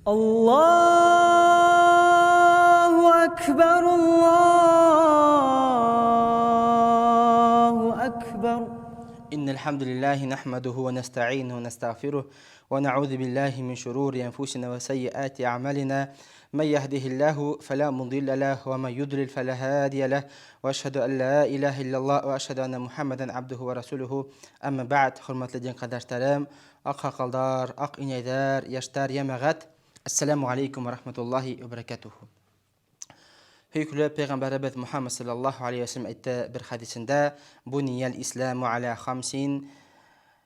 Аллаһу әкбәр, Аллаһу әкбәр. إن الحمد لله نحمده ونستعينه ونستغفره ونعوذ بالله من شرور أنفسنا وسيئات أعمالنا من يهده الله فلا مضل له ومن يضلل فلا هادي له وأشهد أن لا إله إلا الله وأشهد أن محمدا عبده ورسوله أما بعد хөрмәтле дин кардәшләрем Ак сакалдар, ак инәйләр, яшьтәр, ямәгать, Әссәләмү алейкум вә рахматуллаһи вә бәрәкәтүһү. Һөйкүле пәйгамбәребез Мухаммад саллаллаһу алейһи вә сәлләм әйтте бер хәдисендә, Буниял исламу аля хамсин,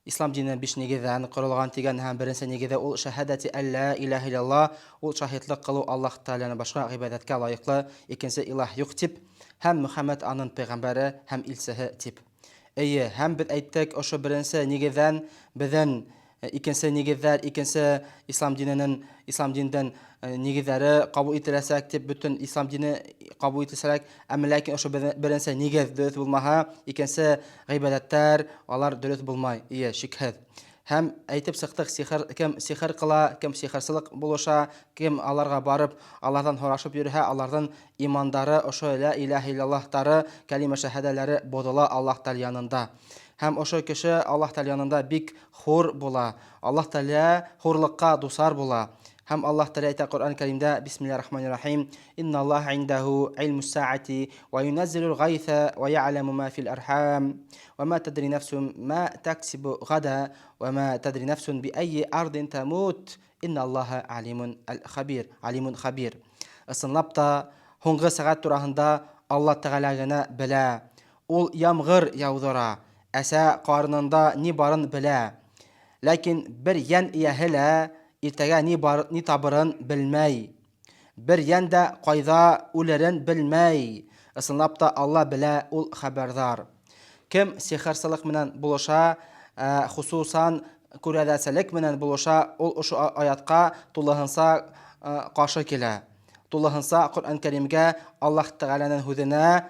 Ислам дине биш нигездән корылган дигән һәм беренче нигезе ул шәһадәти әллә илаһ иллаллаһ, ул шаһитлык кылу Аллаһ Тәгаләне башка гыйбадәткә лаеклы икенче илаһ юк дип, һәм Мөхәммәд анын пәйгамбәре һәм илчеһе дип. Әйе, һәм без әйттек, ошо беренче нигездән безен икенче нигезләр, икенче ислам диненен, ислам динендән нигезләре кабул ителәчәк дип, бөтен ислам дине кабул ителсәләк, әмма ләкин ошо беренче нигез дөрес булмаһа, икенче гыйбадәтләр алар дөрес булмай, ие, шикһез. Һәм әйтеп чыктык, сихер, кем сихер кыла, кем сихерчылык булыша, кем аларга барып, алардан һорашып йөрһә, алардан имандары, ошо лә иләһә илляллаһтары, кәлимә шәһадәләре бозыла Аллаһ Тәгалә янында. Һәм ошо кеше Аллаһ Тәгалә янында бик хур була. Аллаһ Тәгалә хурлыкка дусар була. Һәм Аллаһ Тәгалә әйтә Коръән Кәримдә, Бисмиллаһир рахманир рахим, Инналлаһа индәһу илмус саати ва юназзилул гайса ва я'ламу ма фил архам ва ма тадри нафсун ма таксибу гада ва ма тадри нафсун би айи ардин тамут инналлаһа алимун хабир, алимун хабир. Ысынлап та, һуңгы сәгать тураһында Алла Тәгалә генә белә. Ул ямгыр яудыра, әсә карынында ни барын белә. Ләкин бер йән ияһе лә иртәгә ни бар, ни табырын белмәй. Бер йән дә кайда үлерен белмәй. Ысынлап та Алла белә, ул хәбәрдар. Кем сихерчылык менән булыша, ә, хусусан күрәзәчелек менән булыша, ул ошо аятка тулыһынча каршы килә. Тулыһынча Коръән Кәримгә, Аллаһ Тәгаләнең һүзенә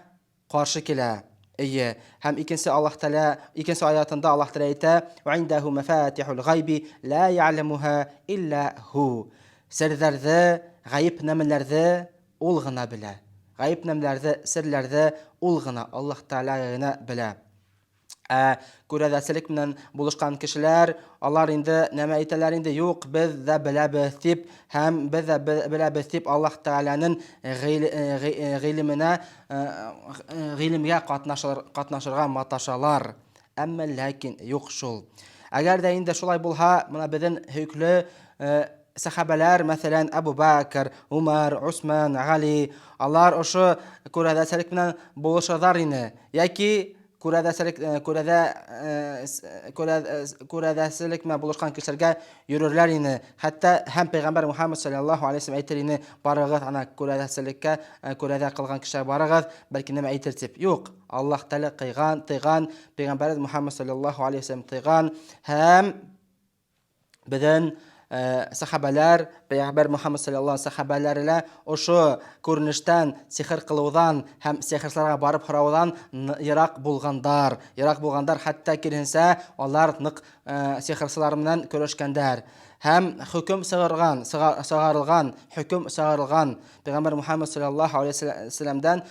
каршы килә. Әйе. Һәм икенче Аллаһ Тәгалә, икенче аятында Аллаһ Тәгалә әйтә: "Ва индәһу мафатихул гайби ла я'ламуха илля һу". Серләрҙе, ғәйеп нәмәләрҙе ул гына белә. Ғәйеп нәмәләрҙе, серләрҙе ул гына, Аллаһ Тәгалә генә белә. Ә күрәзәселек менән булышкан кешеләр, алар инде нәмә әйтәләр инде, юк, без дә беләбез дип, һәм без дә беләбез дип Аллаһ Тәгаләнең гыйлеменә, гыйлемгә катнашырга маташалар. Әмма ләкин юк шул. Әгәр дә инде шулай булһа, менә безнең һөйкле сәхабәләр, мәсәлән, Әбу Бәкр, Умар, Усман, Гали, алар ошо күрәзәчелек белән булышалар ине. Яки күрәзәчелек күрәзә күрәзәчелек белән булышкан кешеләргә йөрерләр ине. Хәтта һәм пәйгамбәр Мухаммад саллаллаһу алейһи вәсәлләм әйтер ине, барыгыз ана күрәзәчелеккә, күрәзә кылган кешеләр барыгыз, бәлки нәмә әйтер дип. Юк, Аллаһ Тәгалә кыйган, тыйган, пәйгамбәребез Мухаммад саллаллаһу алейһи вәсәлләм тыйган һәм Безнең сәхабәләр, пәйгамбәр Мухаммад саллаллаһу алейһи сәхабәләре лә ошо күренештән, сихер кылудан һәм сихерчыларга барып һораудан ерак булгандар. Ерак булгандар, хәтта киресенчә, алар нык сихерчылар белән көрәшкәндәр. Һәм хөкем чыгарган, чыгарылган, хөкем чыгарылган Пәйгамбәр Мухаммад саллаллаһу алейһи вәсәлләмдән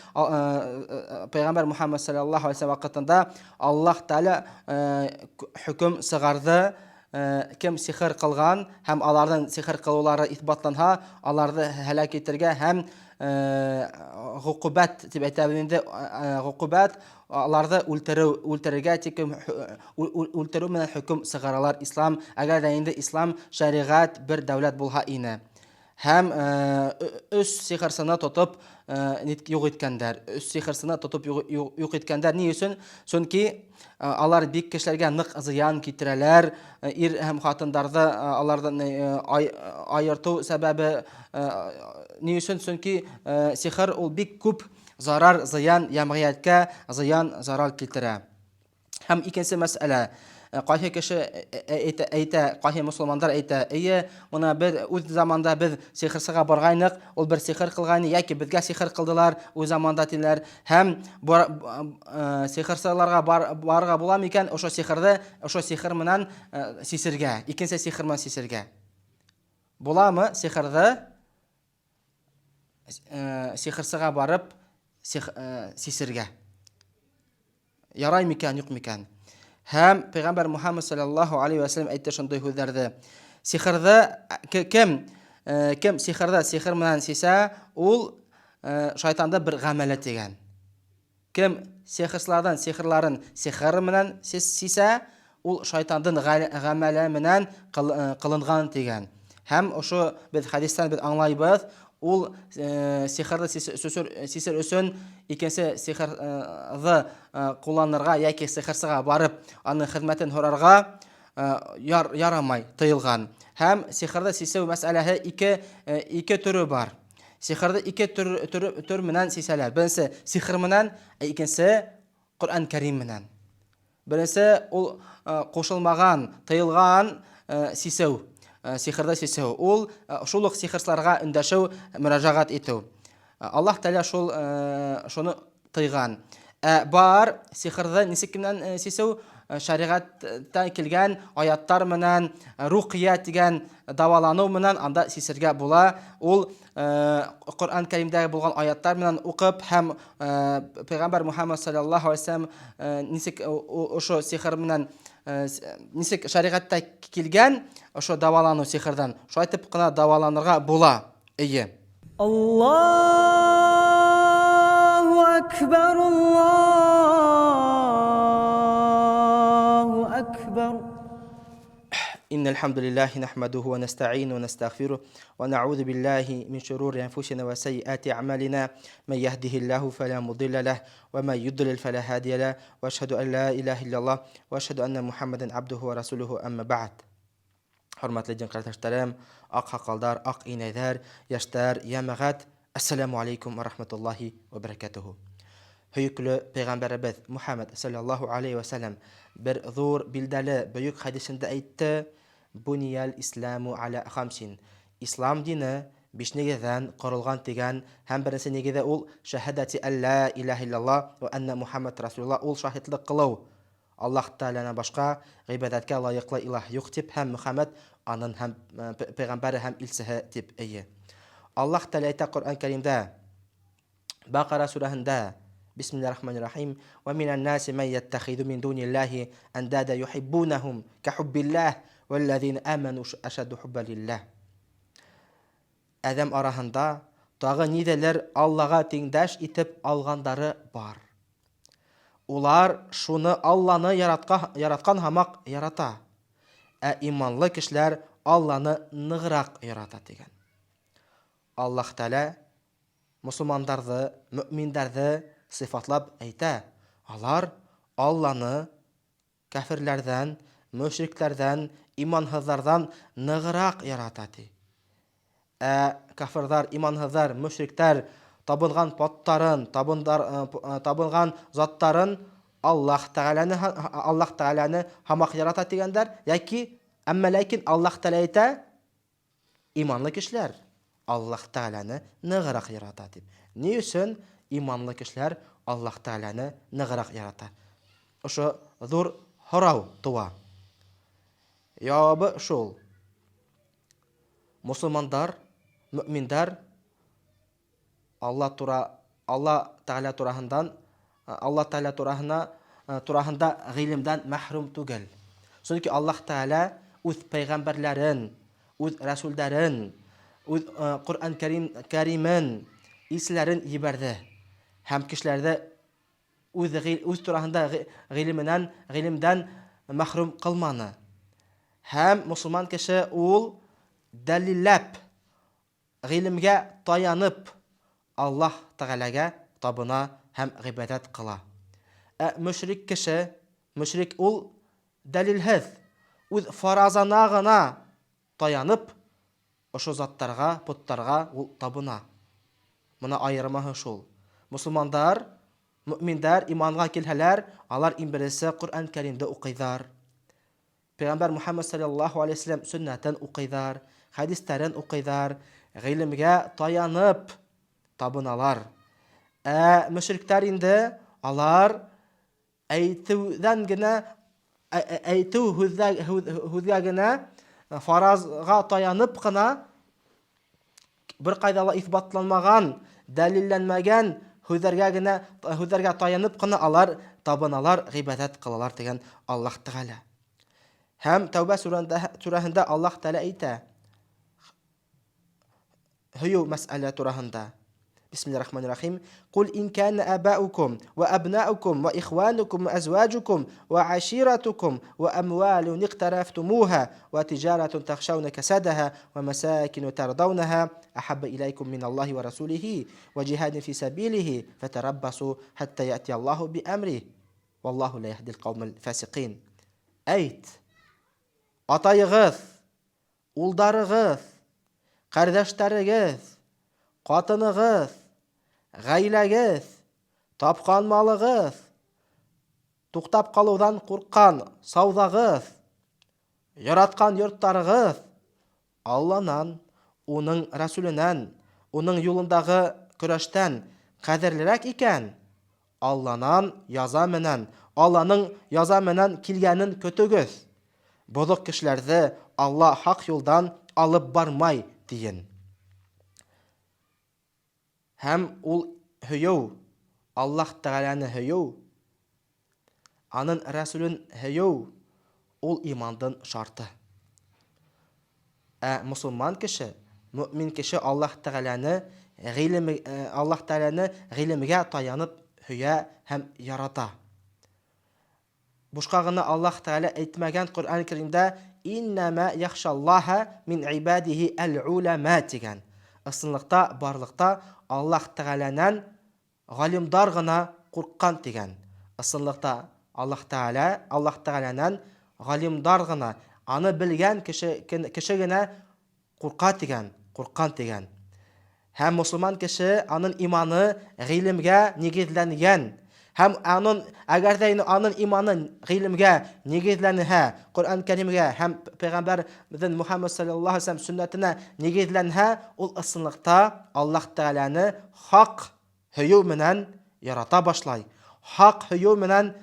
Пәйгамбәр Мухаммад саллаллаһу алейһи вакытында Аллаһ Тәгалә хөкем чыгарды, кем сихер кылган һәм аларның сихер кылулары исбатланһа, аларны һәлак итергә һәм гукубәт дип әйтәбез инде, гукубәт аларны үлтерү, үлтерергә тикем үлтерү менән хөкем чыгаралар ислам, әгәр дә инде ислам шәригать бер дәүләт булһа ине. Һәм өч сихерсыны тотып юк иткәндәр. Өч сихерсыны тотып юк иткәндәр. Ни өчен? Чөнки алар бик кешеләргә нык зыян китерәләр. Ир һәм хатындарны алардан аерту сәбәбе ни өчен? Чөнки сихер ул бик күп зарар, зыян җәмгыятькә зыян, зарар китерә. Һәм икенче мәсьәлә, кайсы кеше әйтә, әйтә, кайсы мусульмандар әйтә, әйе, моны без үз заманда без сихерчыга баргайнык, ул бер сихер кылган, яки безгә сихер кылдылар үз заманда диләр. Һәм сихерчыларга бар, барырга була микән, ошо сихерне, ошо сихер менән сисергә, икенче сихер менән сисергә. Буламы сихырды сихырсыга барып сисергә? Ярай микән, юк микән? Һәм пәйгамбәр Мухаммад саллаллаһу алейхи ва саллям әйтте шундый һүзләрде. Сихырды кем кем сихырда сихыр белән сисә, ул шайтанда бер гамәле дигән. Кем сихырчылардан сихырларын сихыр менән сисә, ул шайтандын гамәле менән кылынган дигән. Һәм ошо без хәдистән без аңлайбыз, ул сихырны сисер өчен икенче сихырны кулланырга яки сихырчыга барып, аның хезмәтен һорарга ярамай, тыелган. Һәм сихырны сисеү мәсьәләһе ике төре бар. Сихырны ике төр менән сисәләр. Беренче сихыр менән, ә икенче Коръән Кәрим менән. Беренче ул кушылмаган, тыелган сисеү, сихырда сисеү. Ул шул ук сихырчыларга эндәшү, мөрәҗәгать итү. Аллаһ Тәгалә шул шуны тыйган. Ә бар сихырда ничек кенә сисеү, шәригатьтән килгән аяттар менән, рукия дигән дәвалану менән анда сисергә була. Ул Коръән Кәримдәге булган аятлар белән укып һәм Пәйгамбәр Мухаммад саллаллаһу алейһи вәсәлләм ничек ошо сихер белән ничек шәригатьтә килгән ошо дәвалану сихердән, шулай итеп кына дәваланырга була. Әйе. Аллаһу акбар, Аллаһу акбар. إن الحمد لله نحمده ونستعينه ونستغفره ونعوذ بالله من شرور أنفسنا وسيئات أعمالنا من يهده الله فلا مضل له ومن يضلل فلا هادي له وأشهد أن لا إله إلا الله وأشهد أن محمدا عبده ورسوله أما بعد Хөрмәтле дин кардәшләрем, ак хакалдар, ак инәйләр, яшьләр, ямәгать, Әссәләмү алейкум вә рахматуллаһи вә бәрәкәтүһү. Һөекле пәйгамбәребез Мухәммәд салләллаһу алейһи вә сәлләм бер зур, билдәле, бөек хәдисендә әйтте, Буниял исламу аля хамсин. Ислам дине биш нигездән корылган дигән һәм беренче нигезе ул шәһадәти әллә иләһә илляллаһ вә әннә Мухәммәд расулуллаһ ул шаһитлык кылу Аллаһ Тәгаләдән башка гыйбадәткә лаеклы илаһ юк дип һәм Мөхәммәд анын һәм пәйгамбәре һәм илчеһе дип әйе. Аллаһ Тәгалә әйтә Коръән Кәримдә, Бакара сүрәһендә, Бисмиллаһир рахманир рахим, Ва минән наси мән яттахиду мин дуниллаһи андада юхиббунахум кахуббиллаһ валлазина аману ашадду хубба лиллаһ. Адәм араһында тагы нидәлер Аллага тиңдәш итеп алгандары бар. Улар шуны Алланы яратка, яраткан һамак ярата. Ә иманлы кешеләр Алланы ныграк ярата дигән. Аллаһ Тәгалә мосылмандарны, мөэминнәрне сыйфатлап әйтә, алар Алланы Кяферләрдән, мөшрикләрдән, иманһызлардан ныграк ярата, ди. Ә кяферлар, иманһызлар, мөшрикләр табынган потларын, табындар, табынган заттарын Аллаһ Тәгаләне, Аллаһ Тәгаләне һамак ярата дигәндәр, яки, әмма ләкин Аллаһ Тәгалә әйтә, Иманлы кешеләр Аллаһ Тәгаләне ныграк ярата дип. Ни өчен иманлы кешеләр Аллаһ Тәгаләне ныграк ярата? Ошо зур һорау туа. Җавабы шул. Мусулмандар, мөэминдар Алла тура Алла Тәгалә тураһындан Алла Тәгалә тураһына тураһында гыйлемдән мәхрүм түгел. Чөнки Аллаһ Тәгалә үз пәйгамбәрләрен, үз рәсүлдәрен, үз Коръән Кәрим Кәримен, илчеләрен җибәрде һәм кешеләрдә үз үз тураһында гыйлеменнән гыйлемдән мәхрүм кылманы. Һәм мусулман кеше ул дәлилләп Гыйлемгә таянып, Аллаһ Тәгаләгә табына һәм гыйбадәт кыла. Ә мөшрик кеше, мөшрик ул дәлилһез, үз фаразына гына таянып, ошо заттарга, потларга ул табына. Мона аермаһы шул. Мосылмандар, мөэминдар иманга килһәләр, алар иң беренче Коръән Кәримде укыйдар. Пәйгамбәр Мухәммәд салләллаһу алейһи ва сәлләм сөннәтен укыйдар, хәдисләрен укыйдар, гыйлемгә таянып табыналар. Ә мөшрикләр инде алар әйтүдән генә әйтү һүзгә генә фаразга таянып кына Беркайда ла исбатланмаган, дәлилләнмәгән һүзләргә генә, һүзләргә таянып кына алар табыналар, гыйбадәт кылалар дигән Аллаһ Тәгалә. Һәм Тәүбә сүрәһендә Аллаһ Тәгалә әйтә, һөю мәсьәлә тураһында. Бисмиллахир рахманир рахим. Кул ин кана абаукум ва абнаукум ва ихванукум ва азваҗукум ва аширатукум ва амвалун иктарафтумуха ва тиҗаратун тахшауна касадаха ва масакину тардаунаха ахабба илайкум мин Аллахи ва расулихи ва җихадин фи сабилихи фатараббасу хатта яти Аллаху би амри валлаху ла яһдил каумал фасикин. Әйт, атайыгыз, Улдарыгыз, кардәшләрегез, катыныгыз, гаиләгез, тапкан малыгыз, туктап калудан курккан саудагыз, яраткан йортларыгыз Алланан, уның Рәсүленән, уның юлындагы көрәштән кадерлерәк икән, Алланан яза менән, Алланың яза менән килгәнен көтегез. Бозык кешеләрҙе Алла хаҡ юлдан алып бармай, тиен. Һәм ул һөйөү, Аллаһ Тәгаләне һөйөү, Анын Рәсүлен һөйөү, ул имандын шарты. Ә мосылман кеше, мөэмин кеше Аллаһ Тәгаләне гыйлем, Аллаһ Тәгаләне гыйлемгә таянып һөя һәм ярата. Бушка гына Аллаһ Тәгалә әйтмәгән Коръән Кәримдә Иннәмә яхшаллаһа мин гыйбадихи әл-уламә дигән. Ысынлыкта, барлыкта Аллаһ Тәгаләнән галимдар гына курккан дигән. Ысынлыкта Аллаһ Тәгалә, Аллаһ Тәгаләнән галимдар гына, аны белгән кеше, кеше генә Курка дигән, курккан дигән. Һәм мосылман кеше анын иманы гыйлемгә нигезләнгән. Һәм анын, әгәр дә инде анын иманы гыйлемгә нигезләнһә, Коръән Кәримгә һәм пәйгамбәрбезнең Мухаммад саллаллаһу алейһи вәсәлләм сөннәтенә нигезләнһә, ул ысынлыкта Аллаһ Тәгаләне хак һөю менән ярата башлай. Хак һөю менән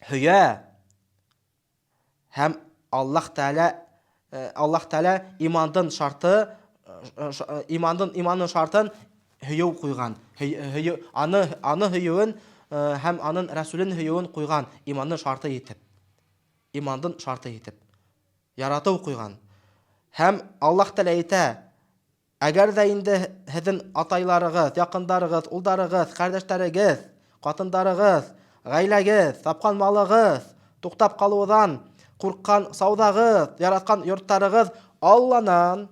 һөя. Һәм Аллаһ Тәгалә Аллаһ Тәгалә имандын шарты имандын иманның шартын һөю куйган. Һөю аны аны һөюен һәм анын Расулен һөюен куйган иманның шарты итеп. Имандын шарты итеп. Ярату куйган. Һәм Аллаһ Тәгалә әйтә, Әгәр дә инде һеҙен атайларығыҙ, яҡындарығыҙ, улдарығыҙ, ҡәрҙәштәрегеҙ, ҡатындарығыҙ, ғаиләгеҙ, тапҡан малығыҙ, туҡтап ҡалыуҙан ҡурҡҡан сауҙағыҙ, яратҡан йорттарығыҙ Алланан,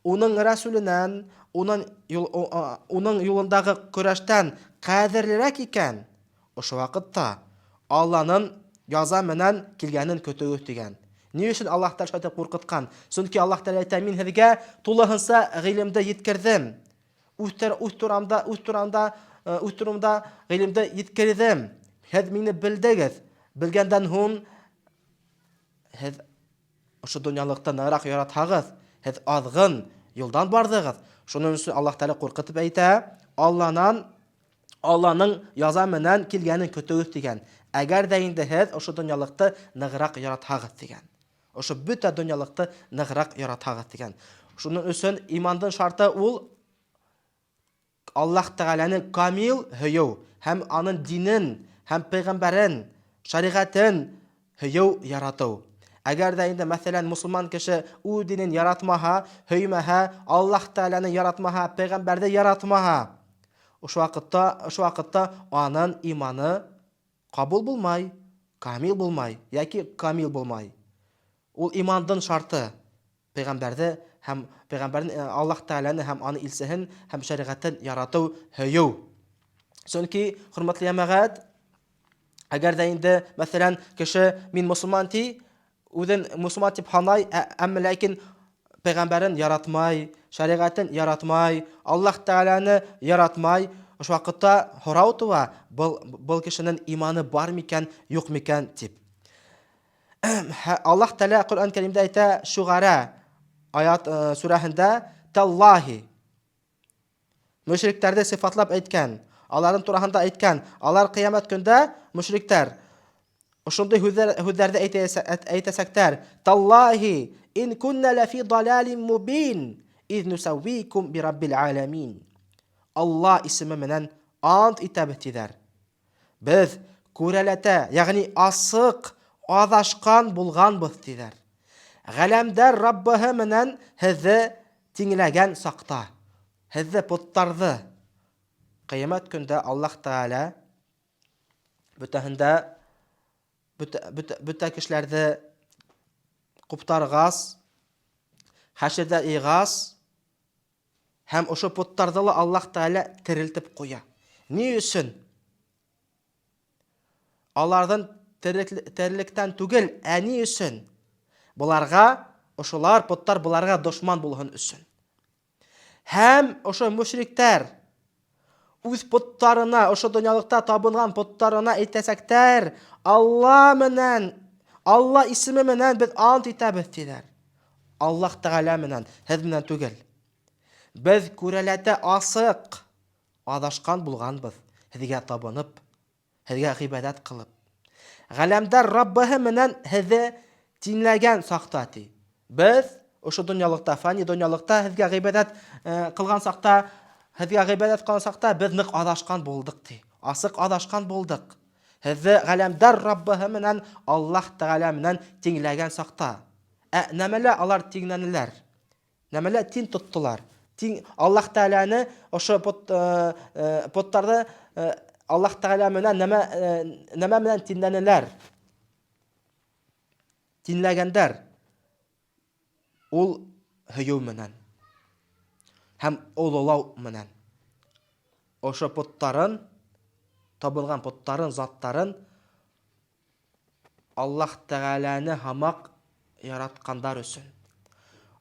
уның Рәсүленән, уның, уның юлындағы көрәштән ҡәҙерлерәк икән, Ошо ваҡытта Алланын яза менән килгәнен көтөгөҙ тигән. Ни өсөн Аллаһ Тәгалә шулай итеп ҡурҡытҡан? Сөнки Аллаһ Тәгалә әйтә, мин һеҙгә тулыһынса ғилемде еткерҙем. Үҙ, үҙ турамда, үҙ турамда, э, үҙ турымда ғилемде еткерҙем. Һеҙ мине белдегеҙ. Белгәндән һуң һеҙ Ошо донъялыҡты ныгыраҡ яратһағыҙ, һеҙ аҙғын юлдан барҙығыҙ. Шуның өсөн Аллаһ Тәгалә ҡурҡытып әйтә, Алланан Алланың яза менән килгәнен көтөгөҙ дигән. Әгәр ҙә инде һеҙ ошо донъялыҡты ныгыраҡ яратһағыҙ дигән. Ошо бөтә донъялыҡты ныгыраҡ яратһағыҙ дигән. Шуның өсөн имандың шарты ул Аллаһ Тәгаләне камил һөйөү һәм аның динен һәм пәйгамбәрен, шәригатен һөйөү, яратыу. Әгәр дә инде, мәсәлән, мусулман кеше үз динен яратмаһа, һөймәһә, Аллаһ Тәгаләне яратмаһа, пәйгамбәрҙе яратмаһа, ошо вакытта, ошо вакытта анын иманы кабул булмай, камил булмай яки камил булмай. Ул имандын шарты. Пәйгамбәрҙе һәм пәйгамбәрен э, Аллаһ Тәгаләне һәм аны илсеһен һәм шәригатен яратыу, һөйөү. Чөнки, хөрмәтле җәмәгать, әгәр дә инде, мәсәлән, кеше мин мусулман ти, үзен мусулман дип һанай, ә, әмма ләкин пәйгамбәрен яратмай, шәригатен яратмай, Аллаһ Тәгаләне яратмай, ошо вакытта һорау туа, был был кешенең иманы бар микән, юк микән дип. Аллаһ Тәгалә Коръән Кәримдә әйтә, Шугара аят э, сүрәһендә Таллаһи мөшрикләрне сыйфатлап әйткән, аларның тураһында әйткән, алар кыямәт көндә мөшрикләр ошондый һүҙҙәр һүҙҙәрҙе әйтәсәктәр. Таллаһи ин кунна лафи далалин мубин. Из нусаввикум би раббил аламин. Алла исеме менән ант итәбез, диләр. Без күрәләтә, ягъни асык, адашкан булганбыз, диләр. Галәмдәр Раббыһы менән һеҙҙе тиңләгән саҡта, һеҙҙе поттарҙы. Ҡыямәт көндә Аллаһ Тәғәлә бөтәһендә бөтә, бөтә, бөтә кешеләрҙе ҡуптарғас, хәшерҙә йыйғас, һәм ошо поттарҙы ла Аллаһ Тәғәлә терелтеп ҡуя. Ни өсөн? Аларҙың терелектән түгел, ә ни өсөн? Быларға, ошолар, поттар быларға дошман булһын өсөн. Һәм ошо мөшриктәр үз поттарына, ошо дөньялыкта табынган поттарына әйтәсәктәр, Алла менән, Алла исеме менән без ант итәбез, тиләр. Аллаһ Тәгалә менән, һеҙ менән түгел. Беҙ күрәләтә асыҡ аҙашҡан булғанбыҙ, һеҙгә табынып, һеҙгә ғибәдәт ҡылып. Ғәләмдәр Раббыһы менән һеҙҙе тиңләгән саҡта, ти. Беҙ ошо донъялыҡта, фани донъялыҡта һеҙгә ғибәдәт э, ҡылған саҡта, һеҙгә ғибәдәт ҡылған саҡта беҙ ныҡ аҙашҡан булдыҡ, ти. Асыҡ аҙашҡан булдыҡ. Һеҙҙе ғәләмдәр Раббыһы менән Аллаһ Тәғәлә менән тиңләгән саҡта. Ә нәмәлә алар тиңләнеләр? Нәмәлә тин тоттолар? Тиң Аллаһ Тәғәләне ошо пот, э, э, поттарҙы э, Аллаһ Тәғәлә менән нәмә нәмә менән тиңләнеләр? Тиңләгәндәр. Ул һөйөү менән һәм ололау менән. Ошо поттарын, табылган поттарын, заттарын Аллаһ Тәгаләне һамак яраткандар өчен.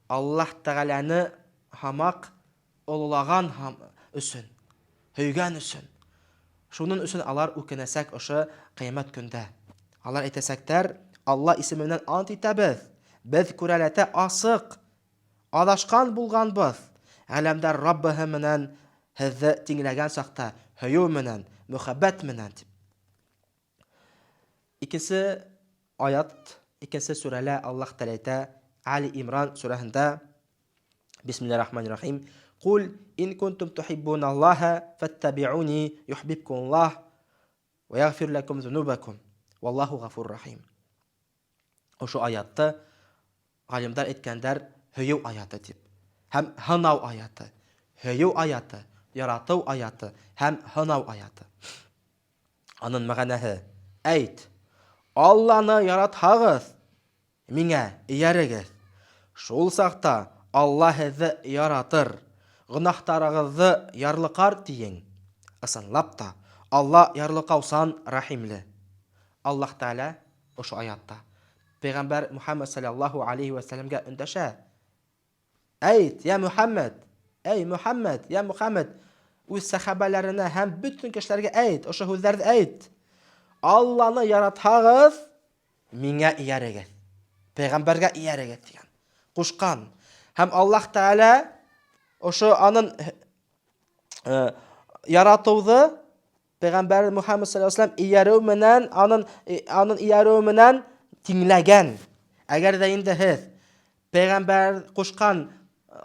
Аллаһ Тәгаләне һамак олылаган өчен, һөйгән өчен. Шунын өчен алар үкенәсәк ошо кыямәт көндә. Алар әйтәсәктәр, Алла исеме белән ант итәбез, без күрәләтә асык, адашкан булганбыз, Галәмдәр Раббыһы менән һеҙҙе тиңләгән сакта, һөйөү менән, мөхәббәт менән, дип. Икенче аят, икенче сүрәлә Аллаһ Тәгалә әйтә, Али Имран сүрәһендә Бисмиллаһир рахманир рахим. Кул ин кунтум тухиббун Аллаһа фаттабиуни юхбибкумуллаһ ва ягфир лакум зунубакум. Валлаху гафур рахим. Ошо аятты галимдар әйткәндәр һөйөү аяты дип. Һәм һынау аяты. Һөйөү аяты, яратыу аяты һәм һынау аяты. Анын мәгънәһе, Әйт, Алланы яратһагыз, миңә эйәрегеҙ. Шул саҡта Алла һеҙҙе яратыр, гөнаһтарығыҙҙы ярлыҡар, тиең. Ысынлап та, Алла ярлыҡаусан, рәхимле. Аллаһ Тәғәлә ошо аятта Пәйғәмбәр Мөхәммәд салләллаһу алейһи вә сәлләмгә өндәшә. Әйт, я Мөхәммәд, әй Мөхәммәд, я Мөхәммәд, үз сәхабәләренә һәм бөтен кешеләргә әйт, ошо һүҙҙәрҙе әйт. Алланы яратһагыз, миңә иярегеҙ. Пәйғәмбәргә иярегеҙ дигән. Ҡушҡан. Һәм Аллаһ Тәғәлә ошо анын э, яратыуҙы Пәйғәмбәр Мөхәммәд саллаллаху алейһи вәсәлләм иярү менән, анын анын иярүе менән тиңләгән. Әгәр дә инде һеҙ пәйғәмбәр ҡушҡан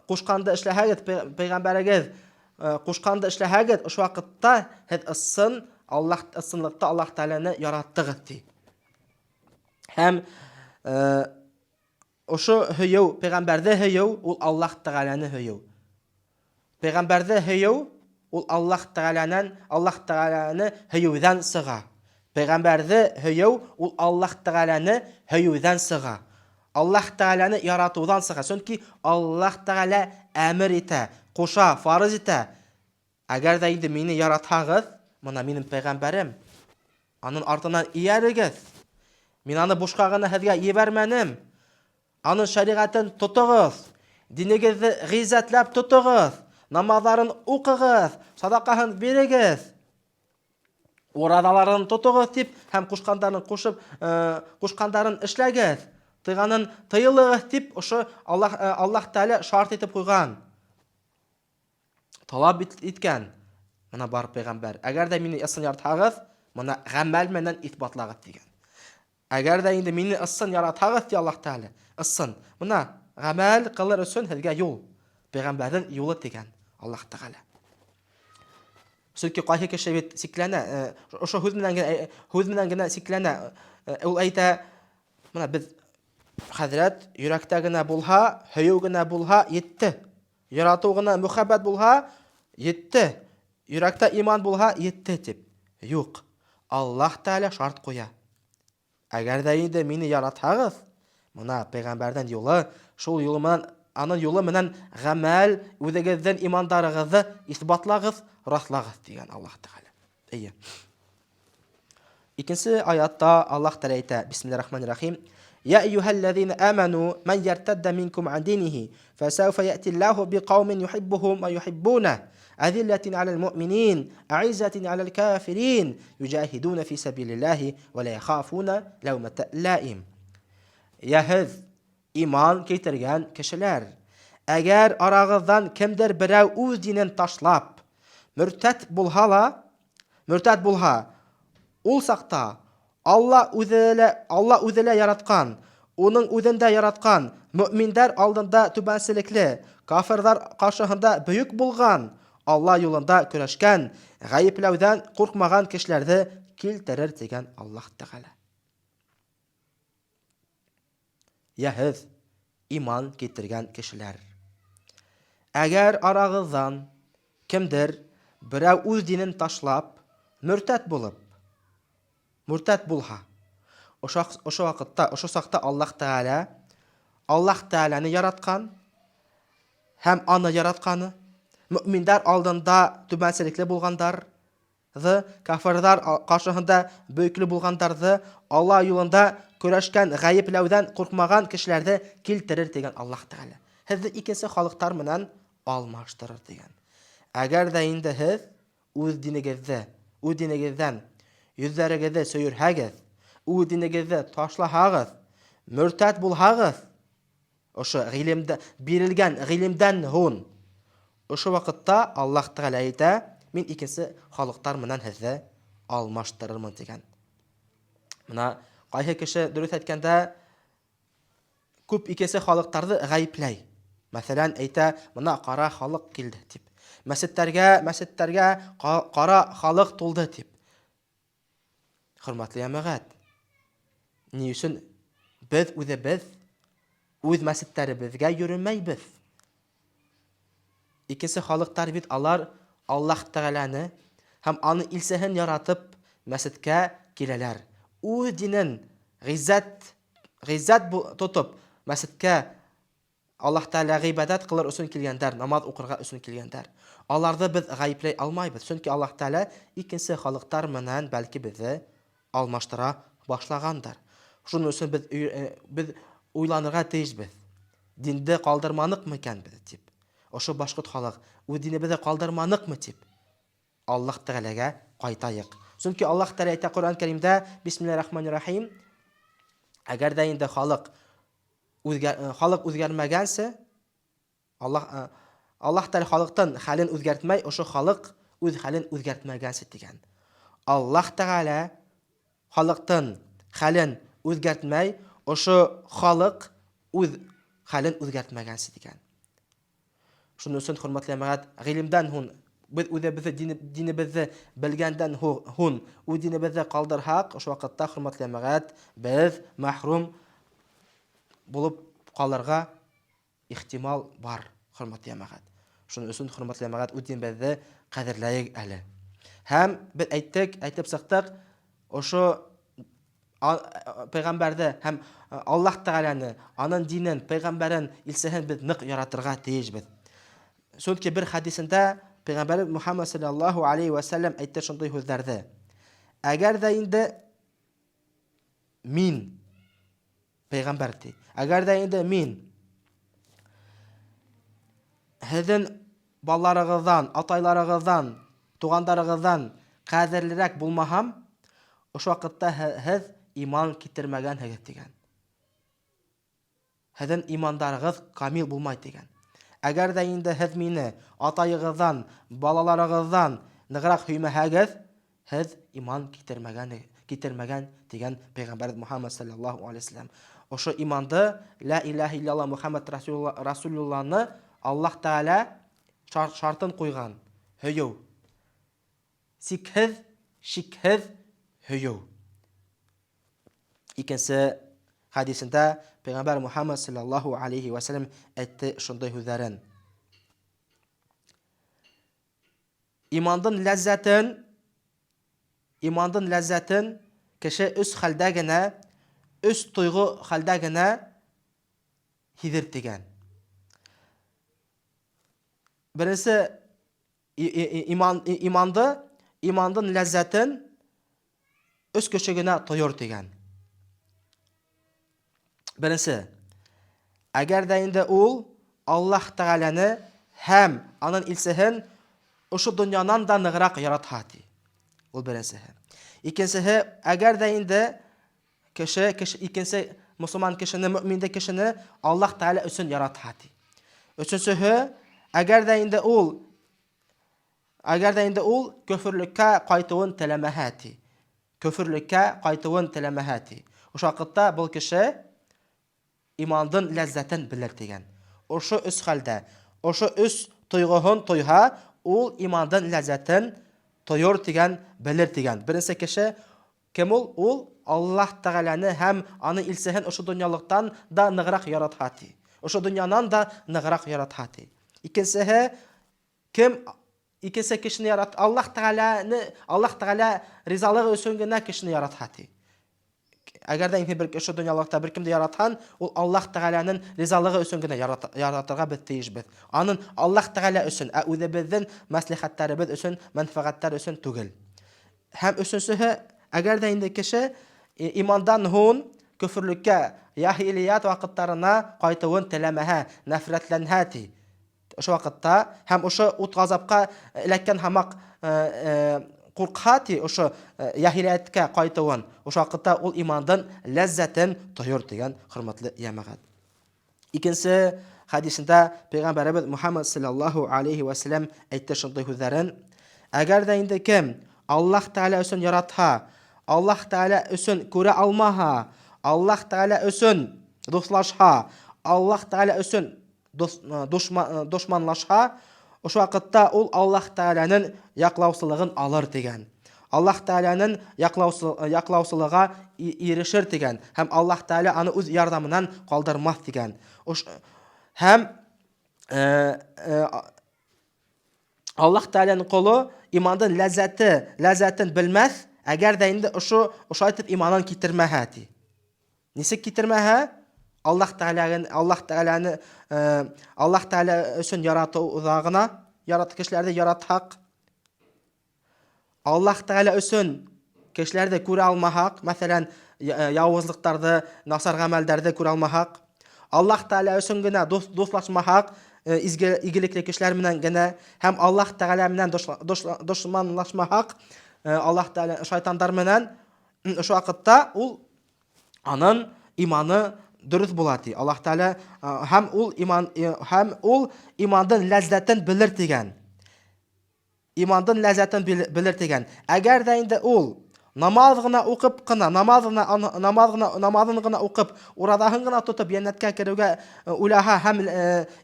ҡушҡанды эшләһәгеҙ, пәйғәмбәрегеҙ ҡушҡанды эшләһәгеҙ, ошо ваҡытта һеҙ ысын Аллаһ ысынлыкта Аллаһ Тәғәләне яраттығыҙ ти. Һәм ошо һөйөү, пәйғәмбәрҙе һөйөү ул Аллаһ Тәғәләне һөйөү. Пәйғәмбәрҙе һөйөү ул Аллаһ Тәғәләнән, Аллаһ Тәғәләне һөйөүҙән сыға. Пәйғәмбәрҙе һөйөү ул Аллаһ Тәғәләне һөйөүҙән сыға. Аллаһ Тәғәләне яратыуҙан сыға. Сөнки Аллаһ Тәғәлә әмер итә, ҡуша, фарыз итә. Әгәр ҙә инде мине яратһағыҙ, мына минең пәйғәмбәрем, анын артынан эйәрегеҙ. Мин аны бушҡа ғына һеҙгә ебәрмәнем. Анын шәриғәтен тотоғоҙ, динегеҙҙе ғиззәтләп тотоғоҙ, намаҙҙарын уҡығыҙ, садаҡаһын бирегеҙ, ураҙаларын тотоғоҙ тип һәм ҡушҡандарын ҡушып, э, ҡушҡандарын эшләгеҙ, тыйғанын тыйылығыҙ тип ошо Аллаһ, э, Аллаһ Тәғәлә шарт итеп ҡуйған. Талап иткән. Мына бар пәйғәмбәр. Әгәр дә мине ысын яратһағыҙ, мына ғәмәл менән иҫбатлағыҙ тигән. Әгәр ҙә инде мине ысын яратһағыҙ, ти Аллаһ Тәғәлә, ысын. Мына ғәмәл ҡылыр өсөн һеҙгә юл. Пәйгамбәрнең юлы дигән Аллаһ Тәгалә. Чөнки кайсы кеше бит сикләнә, ошо һүз менән генә һүз менән генә сикләнә. Ул әйтә, менә без хәзрәт йөрәктә генә булһа, һөю генә булһа, йитте. Ярату гына, мөхәббәт булһа, йитте. Йөрәктә иман булһа, йитте дип. Юк. Аллаһ Тәгалә шарт куя. Әгәр дә инде мине яратһагыз, мына пәйгамбәрнең юлы, шул юлы менән, аның юлы менән гамәл, үзегезнең имандарыгызны исбатлагыз, раслагыз, дигән Аллаһ Тәгалә. Әйе. Икенче аятта Аллаһ Тәгалә әйтә, Бисмиллаһир рахманир рахим. Я әйюһәлләзина аману ман яртадда минкум ан динихи фәсәүфә яти Аллаһу биқаумин юхиббухум ва юхиббуна әзилләтин алал муъминин әиззәтин алал кафирин юҗаһидуна фи сәбилиллаһи ва ла яхафуна ләүмәтә лаим. Я һез, иман китергән кешеләр, әгәр арагыздан кемдер берәү үз динен ташлап, мөртәт булһа ла, мөртәт булһа, ул сакта Алла үзе лә, Алла үзе лә яраткан, Уның үзен дә яраткан, мөэминдәр алдында түбәнчелекле, кафирлар каршыһында бөек булган, Алла юлында көрәшкән, гаепләүдән куркмаган кешеләрне килтерер, дигән Аллаһ Тәгалә. Я һез, иман китергән кешеләр! Әгәр арагыздан кемдер берәү үз динен ташлап, мөртәт булып, мөртәт булһа, ошо вакытта, ошо сакта Аллаһ Тәгалә Аллаһ Тәгаләне яраткан һәм аны яратканы, мөэминнәр алдында түбәнчелекле булгандар, Ды, кафирлар каршыһында бөекле булгандарды, Алла юлында көрәшкән, гаепләүдән куркмаган кешеләрде килтерер дигән Аллаһ Тәгалә. Һеҙҙе икенсе халыҡтар менән алмаштырыр дигән. Әгәр ҙә инде һеҙ үҙ динегеҙҙе, үҙ динегеҙҙән йөҙҙәрегеҙҙе сөйөрһәгеҙ, үҙ динегеҙҙе ташлаһағыҙ, мөртәт булһағыҙ, Ошо гыйлемдә, бирелгән гыйлемдән һун. Ошо вакытта Аллаһ Тәгалә әйтә, мин икенче халыклар менән һеҙҙе алмаштырырмын дигән. Мына кайһы кеше дөрес әйткәндә күп икенче халыкларны гаепләй. Мәсәлән, әйтә, мына кара халык килде дип. Мәчетләргә, мәчетләргә кара халык тулды дип. Хөрмәтле җәмәгать, ни өчен без үзебез үз мәчетләребезгә йөремәйбез? Икенче халыклар бит алар Аллаһ Тәгаләне һәм аны илчеһен яратып мәчеткә киләләр. Үз динен гыйззәт гыйззәт тотып мәчеткә Аллаһ Тәгалә гыйбадәт кылыр өчен килгәндәр, намаз укырга өчен килгәндәр. Аларны без гаепләй алмайбыз, чөнки Аллаһ Тәгалә икенче халыктар менән бәлки безне алмаштыра башлагандыр. Шуның өчен без без уйланырга тиешбез. Динде калдырманыкмы икән без дип. Ошо башкорт халык үз динебезне калдырманыкмы дип. Аллаһ Тәгаләгә кайтаек. Чөнки Аллаһ Тәгалә әйтә Коръән Кәримдә, Бисмиллаһир Рахманир Рахим, әгәр дә инде халык Үзгә, э, халык үзгәрмәгәнсе, Аллаһ э, Аллаһ Тәгалә халыктан хәлен үзгәртмәй, ошо халык үз хәлен үзгәртмәгәнсе дигән. Аллаһ Тәгалә халыктан хәлен үзгәртмәй, ошо халык үз хәлен үзгәртмәгәнсе дигән. Шуның өчен, хөрмәтле җәмәгать, гыйлемдән һун без үзебезне динебезне белгәндән һун үз динебезне калдырһак, ошо вакытта, хөрмәтле җәмәгать, без мәхрүм булып калырга ихтимал бар, хөрмәтле җәмәгать. Шуның өчен, хөрмәтле җәмәгать, үз динебезне кадерләйек әле. Һәм без әйттек, әйтеп чыктык, ошо Пәйгамбәрне һәм Аллаһ Тәгаләне, аның динен, пәйгамбәрен, илчеһен без нык яратырга тиешбез. Чөнки бер хәдисендә пәйгамбәребез Мухаммад саллаллаһу алейхи ва сәлләм әйтте шундый һүзләрне. Әгәр дә инде мин пәйгамбәр ди. Әгәр дә инде мин һеҙҙең балаларығыҙҙан, атайларығыҙҙан, туғандарығыҙҙан ҡәҙерлерәк булмаһам, ошо ваҡытта һеҙ иман китермәгәнһегеҙ тигән. Һеҙҙең имандарығыҙ камил булмай тигән. Әгәр ҙә инде һеҙ мине атайығыҙҙан, балаларығыҙҙан нығыраҡ һөймәһәгеҙ, Һеҙ иман китермәгән, китермәгән дигән пәйгамбәрбеҙ Мухаммад саллаллаһу алейһи вәсәләм. Ошо иманды ла илаһа илляллаһ Мухаммад расулулланы Аллаһ Тәгалә шартын куйган, һөю. Сикһез, шикһез һөю. Икенче хәдисендә Пәйгамбәр Мухаммад саллаллаһу алейхи ва сәлләм әйтте шундый һүзләрен. Имандын ләззәтен имандын ләззәтен кеше өс хәлдә генә, өс тойгы хәлдә генә һидер дигән. Беренче иман иманды имандын ләззәтен өс кеше генә тоер дигән. Беренче, әгәр дә инде ул Аллаһ Тәгаләне һәм анын илчеһен ошо дөньянан да ныграк яратһа ди. Ул беренчеһе. Икенчеһе, әгәр дә инде кеше, кеше икенче мусульман кешене, мөминде кешене Аллаһ Тәгалә өчен яратһа ди. Өченчеһе, әгәр дә инде ул Әгәр дә инде ул көферлеккә кайтуын теләмәһә, ди. Көферлеккә кайтуын теләмәһә, ди. Ошо вакытта был кеше имандын ләззәтен белер, дигән. Ошо өс хәлдә, ошо өс тойгыһын тойһа, ул имандын ләззәтен тоер, дигән, белер, дигән. Беренче кеше кем ул? Ул Аллаһ Тәгаләне һәм аны илчеһен ошо дөньялыктан да ныграк яратһа, ди. Ошо дөньянан да ныграк яратһа, ди. Икенчеһе, Кем икенче кешене ярат, Аллаһ Тәгаләне, Аллаһ Тәгалә ризалыгы өчен генә кешене яратһа ди. Әгәр дә инде бер кеше дөньялыкта бер кемне яратһан, ул Аллаһ Тәгаләнең ризалыгы өчен генә яратырга без тиешбез. Анын Аллаһ Тәгалә өчен, ә үзебезнең мәслихәтләребез өчен, мәнфәгатьләр өчен түгел. Һәм өченчеһе, әгәр дә инде кеше имандан һун көферлеккә, яһилият вакытларына кайтуын теләмәһә, нәфрәтләнһә ди. Ошо вакытта һәм ошо ут газапка эләккән һамак куркха ти ошо яһилияткә кайтуын, ошо вакытта ул имандын ләззәтен тоер дигән хөрмәтле җәмәгать. Икенче хәдисендә пәйгамбәребез Мухаммад саллаллаһу алейхи ва саллям әйтте шундый сүзләрен: Әгәр дә инде кем Аллаһ Тәгалә өчен яратһа, Аллаһ Тәгалә өчен күрә алмаһа, Аллаһ Тәгалә өчен дуслашһа, Аллаһ Тәгалә өчен дошманлашһа, ошо вакытта ул Аллаһ Тәгаләнең яклаусылыгын алыр дигән. Аллаһ Тәгаләнең яклаусылыга ирешер дигән һәм Аллаһ Тәгалә аны үз ярдәменнән калдырмас дигән. Һәм Аллаһ Тәгаләнең колы имандын ләззәте, ләззәтен белмәс, әгәр дә инде ошо ошо итеп иманын китермәһә ди. Ничек китермәһә? Аллаһ Тәгаләне, Аллаһ Тәгаләне, э, Аллаһ Тәгалә өчен яратуда гына, ярат кешеләрне яратһак, Аллаһ Тәгалә өчен кешеләрне күрә алмаһак, мәсәлән, э, явызлыктарны, насар гамәлдәрне күрә алмаһак, Аллаһ Тәгалә өчен генә дус, дуслашмаһак, э, изге игелекле кешеләр белән генә һәм Аллаһ Тәгалә белән дошманлашмаһак, Аллаһ Тәгалә шайтандар белән шул вакытта ул Анын иманы дөрес була ди. Аллаһ Тәгалә һәм ул иман һәм ул имандын ләззәтен белер дигән. Имандын ләззәтен белер дигән. Әгәр дә инде ул намаз гына укып кына, намаз гына намаз гына намазын гына укып, уразаһын гына тотып җәннәткә керүгә уйлаһа һәм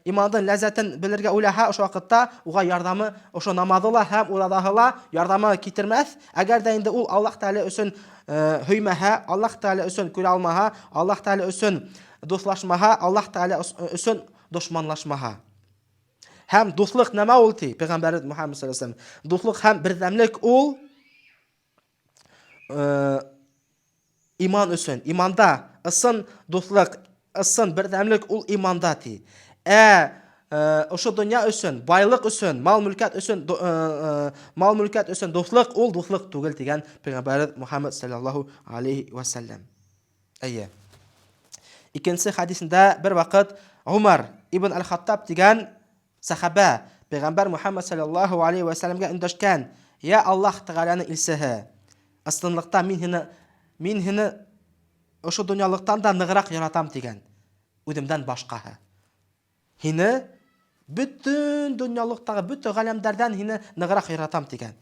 имандын ләззәтен белергә уйлаһа, ошо вакытта уга ярдәме ошо намазы ла һәм уразаһы ла ярдәме китермәс. Әгәр дә инде ул Аллаһ Тәгалә өчен һөймәһә, Аллаһ Тәгалә өчен күрә алмаһа, Аллаһ Тәгалә өчен дуслашмаһа, Аллаһ Тәгалә өчен дошманлашмаһа. Һәм дуслык нәмә ул ди Пәйгамбәрбез Мухаммад саллаллаху алейһи ва Дуслык һәм бердәмлек ул иман өчен, иманда ысын дуслык, ысын бердәмлек ул иманда ди. Ә ошо дөнья өчен, байлык өчен, мал-мөлкәт өчен, мал-мөлкәт өчен дуслык ул дуслык түгел дигән Пәйгамбәрбез Мухаммад саллаллаху алейхи ва саллям. Әйе. Икенче хәдисендә бер вакыт Умар ибн аль-Хаттаб дигән Сәхабә, Пәйгамбәр Мухәммәд салләллаһу алейһи вә сәлләмгә эндәшкән, Йә Аллаһ Тәгаләнең илчеһе! Ысынлыкта мин һине, мин һине ошо дөньялыктан да ныграк яратам, дигән, үземдән башкаһы. Һине бөтен дөньялыктагы бөтен галәмдәрдән һине ныграк яратам, дигән,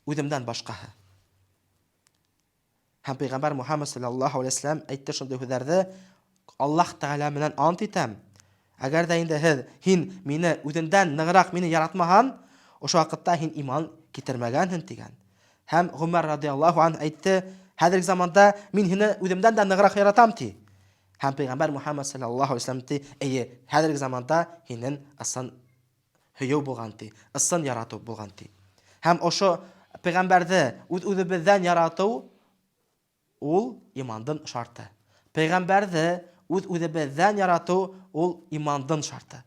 үземдән башкаһы. Һәм пәйгамбәр Мухаммад саллаллаһу алейһи вәсәлләм әйтте шундый һүзләрне, Аллаһ Тәгалә менән ант итәм. Әгәр дә инде һез, һин мине үзендән ныграк мине яратмаһан, ошо вакытта һин иман китермәгәнһен, дигән. Һәм Гомәр радиаллаһу анһ әйтте, хәзерге заманда мин һине үземдән дә ныграк яратам, ди. Һәм пәйгамбәр Мухаммад саллаллаһу алейһи вәсәлләм ди, әйе, хәзерге заманда һинен ысын һөю булган, ди, ысын ярату булган, ди. Һәм ошо пәйгамбәрде үз-үзебездән ярату Ул имандын шарты. Пәйгамбәрде үз-үзебездән ярату ул имандын шарты.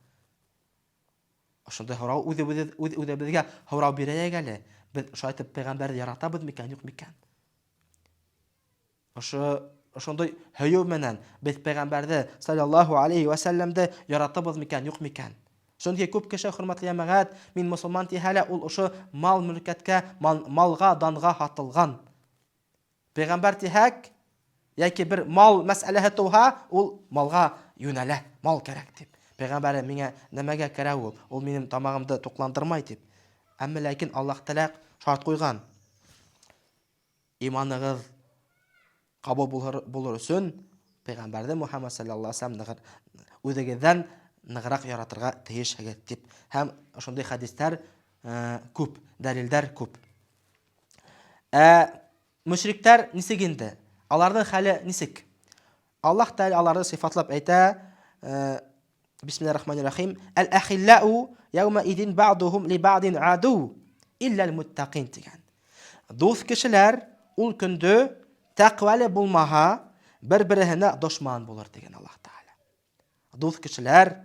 Ошондай һорау үҙебеҙ үҙ-үҙебеҙгә һорау бирәйек әле. Беҙ шулай итеп пәйгамбәрҙе яратабыҙ микән, юҡ микән? Ошо ошондай һөйөү менән беҙ пәйгамбәрҙе саллаллаһу алейхи ва сәлләмде яратабыҙ микән, юҡ микән? Чөнки күп кеше, хөрмәтле йәмәгать, мин мосолман тиһә лә, ул ошо мал-мөлкәткә, малга, данга һатылган. Пәйгамбәр тиһәк, яки бер мал мәсьәләһе туһа, ул малга юнәлә, мал кәрәк дип. Пәйгамбәре миңа нәмәгә кәрәк ул? Ул минем тамагымды тукландырмай дип. Әмма ләкин Аллаһ Тәгалә шарт куйган. Иманыгыз кабул булыр, булыр өчен пәйгамбәрне Мухаммад саллаллаһу алейһи ва үзегездән ныграк яратырга тиешсегез дип. Һәм шундый хәдисләр күп, дәлилләр күп. Ә мөшрикләр ничек инде? Аларның хәле ничек? Аллаһ Тәгалә аларны сыйфатлап әйтә, э, Бисмиллаһир рахманир рахим, Әл-ахиллау яума идин бa'духум ли бa'дин аду илля муттакин дигән. Дус кешеләр ул көндө тәкъвалы булмаһа, бер-береһенә дошман булыр дигән Аллаһ Тәгалә. Дус кешеләр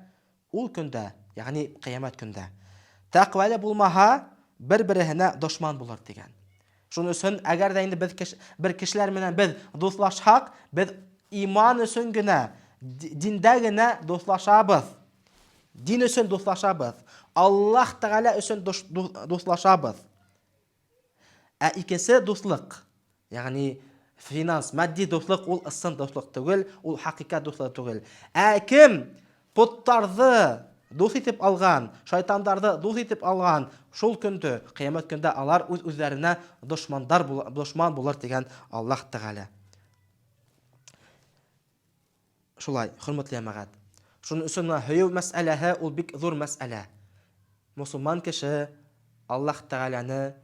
ул көндә, ягъни кыямәт көндә, тәкъвалы булмаһа, бер-береһенә дошман булыр дигән. Шуның өчен, әгәр дә инде без кеш, бер кешеләр менән без дуслашсак, без иман өчен генә, диндә генә дуслашабыз. Дин өчен дуслашабыз. Аллаһ Тәгалә өчен дуслашабыз. Ә икенче дуслык, ягъни финанс, матди дуслык ул ысын дуслык түгел, ул хакыйкать дуслыгы түгел. Ә кем потларны дус итеп алган, шайтандарны дус итеп алган, шул көндә, кыямәт көндә алар үз-үзләренә дошмандар дошман булыр дигән Аллаһ Тәгалә. Шулай, хөрмәтле җәмәгать. Шуның өчен менә һөю мәсьәләһе ул бик зур мәсьәлә. Мусулман кеше Аллаһ Тәгаләне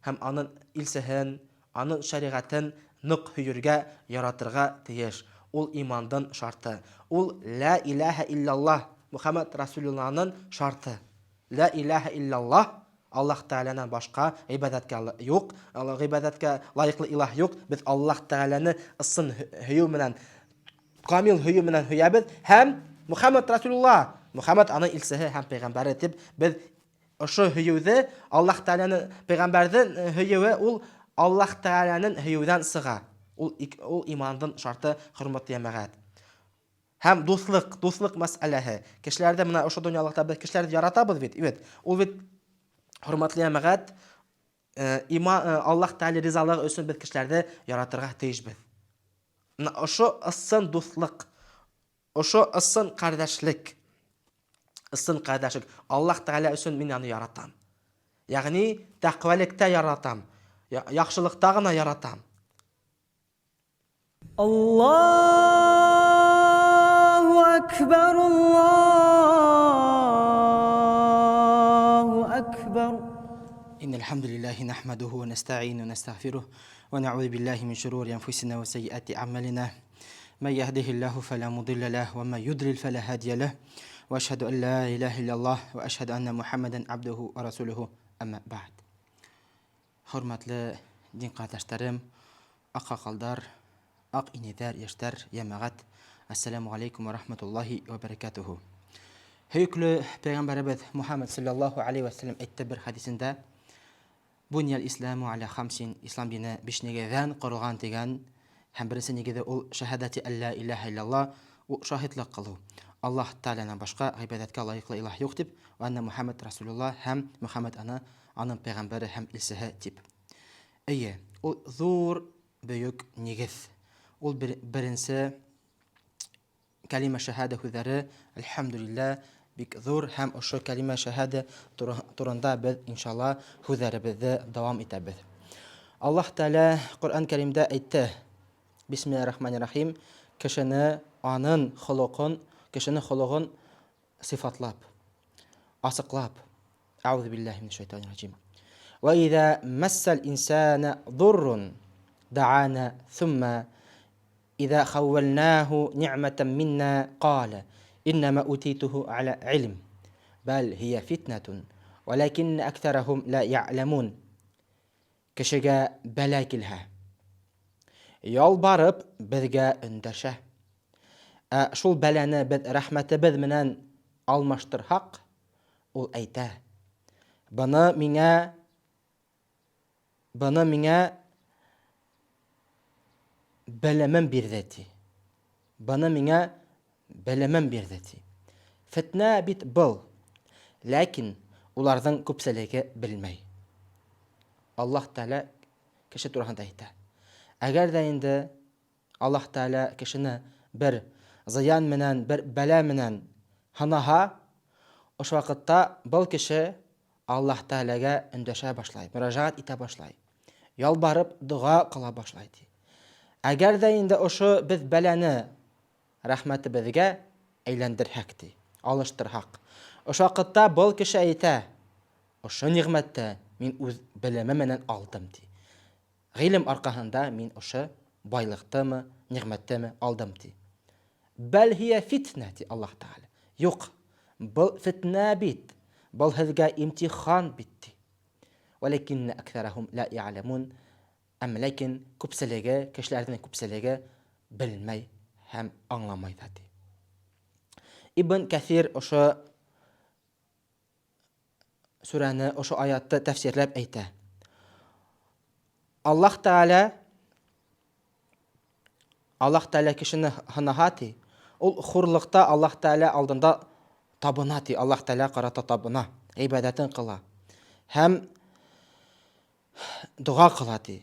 һәм аның илчеһен, аның шәригатен нык һөергә, яратырга тиеш. Ул имандын шарты. Ул лә иләһә илляллаһ, Мөхәммәд Расулуллаһның шарты. Лә иләһә илляллаһ, Аллаһ Тәгаләнән башка гыйбадәткә юк, гыйбадәткә лаеклы илаһ юк. Без Аллаһ Тәгаләне ысын һөю менән, камил һөю менән һөябез һәм Мөхәммәд Расулулла, Мөхәммәд аның илчеһе һәм пәйгамбәре дип без ошо һөюде Аллаһ Тәгаләне пәйгамбәрдән һөюе ул Аллаһ Тәгаләнең һөюдән чыга. Ул ул имандын шарты, хөрмәтле җәмәгать. Һәм дуслык, дуслык мәсьәләһе. Кешеләрдә менә ошо дөньялыкта без кешеләрне яратабыз бит, бит. Ул бит хөрмәтле җәмәгать, э, има, э, Аллаһ Тәгалә ризалыгы өчен без кешеләрне яратырга тиешбез. Менә ошо ысын дуслык, ошо ысын кардәшлек. Ысын кардәшлек. Аллаһ Тәгалә өчен мин аны яратам. Ягъни тәкъвалектә яратам, яхшылыкта гына яратам. Аллаһу әкбәр, Аллаһу әкбәр. إن الحمد لله نحمده ونستعينه ونستغفره ونعوذ بالله من شرور أنفسنا وسيئات أعمالنا من يهده الله فلا مضل له ومن يضلل فلا هادي له وأشهد أن لا إله إلا الله وأشهد أن محمدا عبده ورسوله أما بعد Хөрмәтле дин кардәшләрем, аксакалдар, ак инәйләр, яшьләр, җәмәгать, әссәламү галәйкүм вә рахматуллаһи вә бәрәкәтүһү. Һөекле пәйгамбәребез Мухаммад саллаллаһу алейһи вә сәлләм әйтте бер хәдисендә, Буния исламу аля хамсин, ислам дине биш нигездән корылган дигән, һәм беренче нигезе ул шәһадәти әллә илаһа илляллаһ, ул шаһитлык кылу. Аллаһ Тәгаләдән башка гыйбадәткә лаеклы илаһ юк дип, вә әннә Мухаммад Расулуллаһ һәм Мөхәммәд аны аның пәйгамбәре һәм илчеһе дип. Әйе, ул зур, бөек нигез. Ул бер, беренче кәлимә шәһадә сүзләре, әлхәмдүлиллә, бик зур һәм ошо кәлимә шәһадә турында без, иншалла, сүзләребезне дәвам итәбез. Аллаһ Тәгалә Коръән Кәримдә әйтте, Бисмиллаһир рахманир рахим, кешене анын холыкын, кешенең холыгын сыйфатлап, асыклап, Әгъузу биллаһи минәш шайтанир раҗим. Ва иза массал инсана дуррун даана thumma иза хаввалнаху ни'матан минна кала иннама утитуһу аля илм бал һия фитнатун валакинна аксарахум ла я'ламун. Кешегә бәла килһә, ялбарып безгә эндәшә. Ә шул бәлане без рәхмәтебез менән алмаштырһак, ул әйтә, Быны миңа быны миңа белемем бирде, ди. Быны миңа белемем бирде, ди. Фетнә бит был. Ләкин уларның күпчелеге белмәй. Аллаһ Тәгалә кеше турында әйтә. Әгәр дә инде Аллаһ Тәгалә кешене бер зыян менән, бер бәла менән һынаһа, ошо вакытта был кеше Аллаһ Тәгаләгә эндәшә башлай, мөрәҗәгать итә башлай. Ялбарып дога кыла башлай ди. Әгәр дә инде ошо без бәлане рәхмәтебезгә әйләндерһәк ди, алыштырһак. Ошо вакытта был кеше әйтә, ошо нигъмәтте мин үз белемем менән алдым ди. Гыйлем аркаһында мин ошо байлыктымы, нигъмәттеме алдым, ди. Бәл һия фитнә, ди Аллаһ Тәгалә. Юк, был фитнә бит, был һеҙгә имтихан бит, ди. Вәләкиннә әксәрәһум лә я'ләмун. Әмма ләкин күпселеге, кешеләрнең күпселеге белмәй һәм аңламай да, ди. Ибн Кәсир ошо сүрәне, ошо аятты тәфсирләп әйтә. Аллаһ Тәгалә Аллаһ Тәгалә кешене һынаһа ти, ул хурлыкта Аллаһ Тәгалә алдында табына ти, Аллаһ Тәгалә карата табына, гыйбадәтен кыла. Һәм дога кыла ти.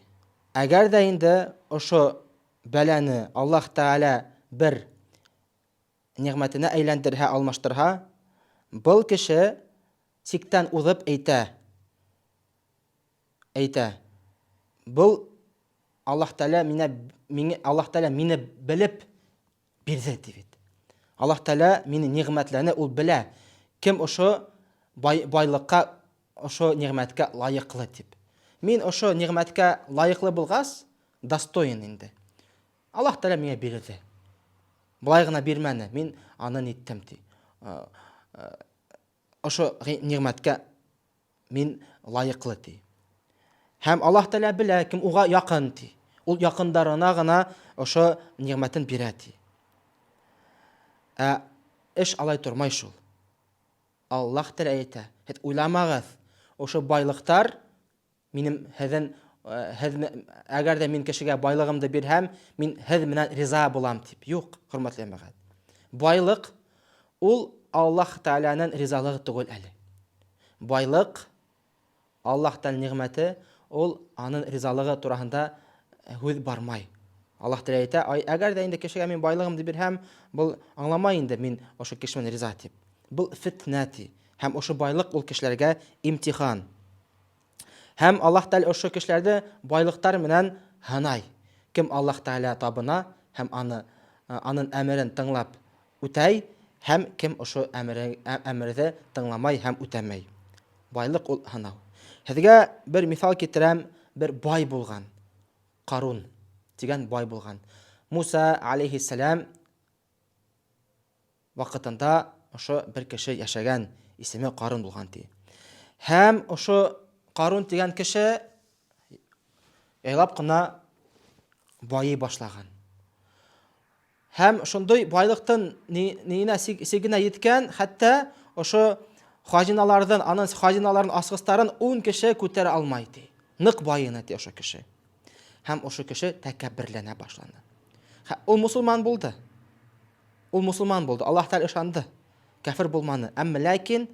Әгәр дә инде ошо бәләне Аллаһ Тәгалә бер нигъмәтенә әйләндерһә, алмаштырһа, был кеше чиктән узып әйтә, әйтә, был Аллаһ Тәгалә мине, мине Аллаһ Тәгалә мине белеп бирде ди бит. Аллаһ Тәгалә мине нигъмәтләне, ул белә, кем ошо бай, байлыкка, ошо нигъмәткә лаеклы дип. Мин ошо нигъмәткә лаеклы булгас, достоин инде. Аллаһ Тәгалә миңа бирде. Болай гына бирмәне, мин аны ниттем ди. Ошо нигъмәткә мин лаеклы ди. Һәм Аллаһ Тәгалә белә, кем уга якын ди. Ул якындарына гына ошо нигъмәтен бирә ди. Ә эш алай тормай шул. Аллаһ Тәгалә әйтә, һез уйламагыз, ошо байлыктар Минем һеҙен, һеҙ, әгәр дә мин кешегә байлыгымды бирһәм, мин һеҙ менән риза булам дип. Юк, хөрмәтле җәмәгать. Байлык ул Аллаһ Тәгаләнең ризалыгы түгел әле. Байлык Аллаһ Тәгалә нигъмәте, ул аның ризалыгы турасында һүҙ бармай. Аллаһ Тәгалә әйтә, ай, әгәр дә инде кешегә мин байлыгымды бирһәм, был аңламай инде, мин ошо кеше менән риза дип. Был фитнә ти. Һәм ошо байлык ул кешеләргә имтихан. Һәм Аллаһ Тәгалә ошо кешеләрне байлыктар менән һынай. Кем Аллаһ Тәгалә табына һәм аны анын әмерен тыңлап үтәй, һәм кем ошо әмере әмерҙе тыңламай һәм үтәмәй. Байлык ул һынау. Һеҙгә бер миҫал китерәм, бер бай булган, Карун дигән бай булган. Муса алейһиссәлам Вакытында ошо бер кеше яшәгән, исеме Карун булган ди. Һәм ошо Карун дигән кеше яйлап кына байый башлаган. Һәм шундый байлыктын ниенә сигенә йиткән, хәтта ошо хазиналардан, анын хазиналарын асгыстарын 10 кеше күтәрә алмай ди. Нык байыны ди ошо кеше. Һәм ошо кеше тәкәбберләнә башланы. Ул мусулман булды. Ул мусулман булды, Аллаһ Тәгалә ышанды, кәфер булманы. Әмма ләкин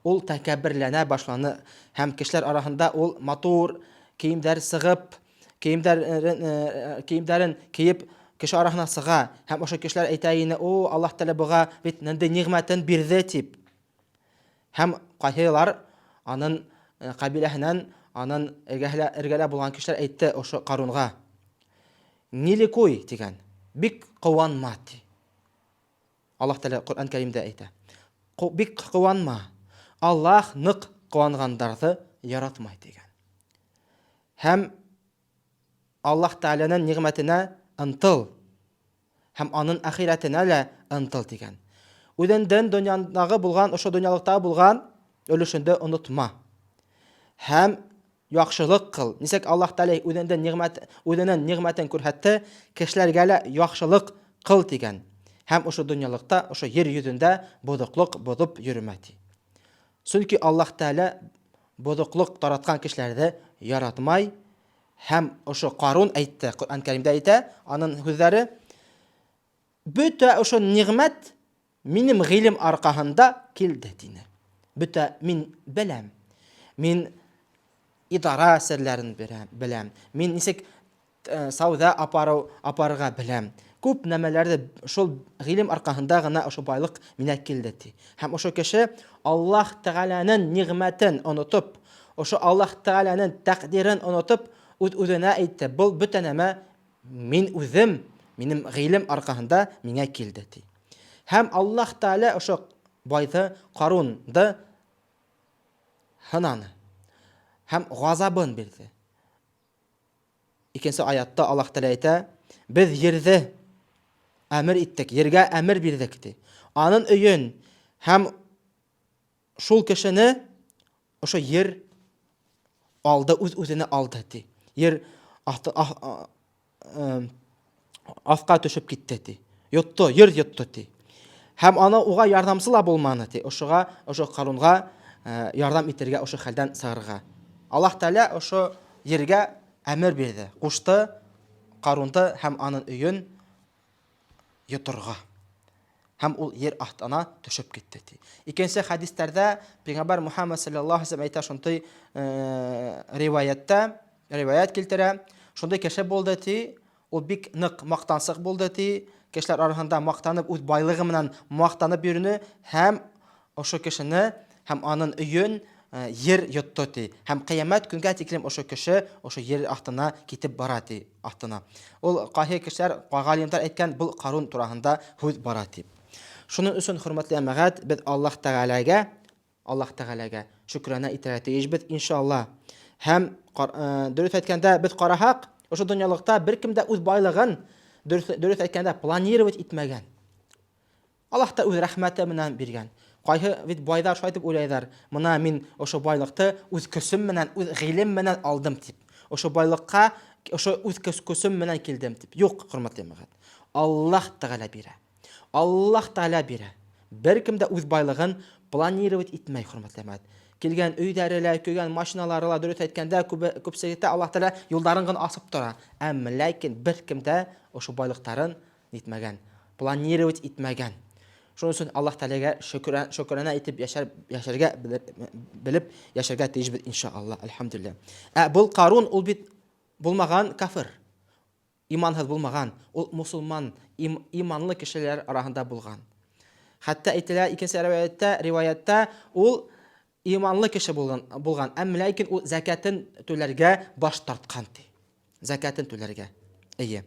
ул тәкәбберләнә башланы һәм кешеләр арасында ул матур киемдәр сыгып, киемдәрен, э, киемдәрен киеп кеше арасына сыга һәм ошо кешеләр әйтә ине, о, Аллаһ Тәгалә буга бит нинди нигъмәтен бирде дип. Һәм кайһылар анын э, кабиләһеннән анын эргәлә, эргәлә булган кешеләр әйтте ошо Карунга. Не ликуй, дигән. Бик куанма, ди. Аллаһ Тәгалә Коръән Кәримдә әйтә. Бик куанма. Аллаһ нык куангандарны яратмай дигән. Һәм Аллаһ Тәгаләнең нигъмәтенә ынтыл һәм анын ахирәтенә лә ынтыл дигән. Үзеңдән дөньядагы булган, ошо дөньялыктагы булган өлешеңде онытма. Һәм яхшылык кыл. Нисек Аллаһ Тәгалә үзендә нигъмәт, үзенең нигъмәтен күрсәтте, кешеләргә лә яхшылык кыл дигән. Һәм ошо дөньялыкта, ошо ер йөзендә бозыклык бозып йөрмә ди. Чөнки Аллаһ Тәгалә бозыклык тараткан кешеләрне яратмай. Һәм ошо Карун әйтте, Коръән Кәримдә әйтә, анын сүзләре, бөтә ошо нигъмәт Минем гыйлем аркаһында килде, дине. Бөтә мин беләм. Мин идара серләрен беләм. Мин ничек э, сауда апару апарырга беләм. Күп нәмәләрне шул гыйлем аркаһында гына ошо байлык минә килде, ди. Һәм ошо кеше Аллаһ Тәгаләнең нигъмәтен онытып, ошо Аллаһ Тәгаләнең тәкъдирен онытып, үз-үзенә әйтте, был бөтә нәмә Мин үзем, минем гыйлем аркаһында миңа килде, ди. Һәм Аллаһ Тәгалә ошо байды, Карунды һынаны һәм газабын бирде. Икенче аятта Аллаһ Тәгалә әйтә, без ерде әмер иттек, ергә әмер бирдек, ди. Анын өен һәм шул кешене Ошо ер алды, үз-үзенә алды, ди. Ер аска төшеп китте, ди. Йотты, ер йотты, ди. Һәм аны уга ярдәмче ла булманы, ди. Ошыга, ошо Карунга ярдәм итәргә, ошо хәлдән чыгарга. Аллаһ Тәгалә ошо ергә әмер бирде, кушты Карунды һәм анын өен йоторга. Һәм ул ер астына төшеп китте ди. Икенче хәдисләрдә пәйгамбәр Мухаммад саллаллаһу алейһи вәсәлләм әйтә шундый э, риваятта, риваят китерә. Шундый кеше булды ди, ул бик нык мактансык булды ди. Кешеләр арасында мактанып, үз байлыгы белән мактанып йөрүне һәм ошо кешене һәм анын өен ер йотты ди. Һәм кыямәт көнгә тиклем ошо кеше ошо ер астына китеп бара ди, астына. Ул кайсы кешеләр, галимнәр әйткән, бу Карун турасында һүз бара дип. Шуның өчен, хөрмәтле җәмәгать, без Аллаһ Тәгаләгә, Аллаһ Тәгаләгә шөкранә итәргә тиешбез, иншалла. Һәм дөрес әйткәндә, без карасак, ошо дөньялыкта беркем дә үз байлыгын дөрес, дөрес әйткәндә планировать итмәгән. Аллаһ та үз рәхмәте менән биргән. Кайсы бит байлар шулай дип уйлайлар, мына мин ошо байлыкты үз көчем менән, үз гыйлем менән алдым дип. Ошо байлыкка ошо үз көчем менән килдем дип. Юк, хөрмәтле җәмәгать. Аллаһ Тәгалә бирә. Аллаһ Тәгалә бирә. Беркем дә үз байлыгын планировать итмәй, хөрмәтле җәмәгать. Килгән өйләре лә, көйгән машиналары ла, дөрес әйткәндә, күпчелектә Аллаһ Тәгалә юлдарын гына асып тора. Әмма ләкин беркем дә ошо байлыктарын итмәгән, планировать итмәгән. Шуның өчен Аллаһ Тәгаләгә шөкрә, шөкранә итеп яшәр, яшәргә белеп яшәргә тиешбез иншаллаһ. Әлхәмдүлилләһ. Ә был Карун ул бит булмаган кафир. Имансыз булмаган, ул мусулман, им, иманлы кешеләр арасында булган. Хәтта әйтелә икенче риваятьтә, риваятьтә ул иманлы кеше булган, булган, әмма ләкин ул зәкятен түләргә баш тарткан ди. Зәкятен түләргә. Әйе.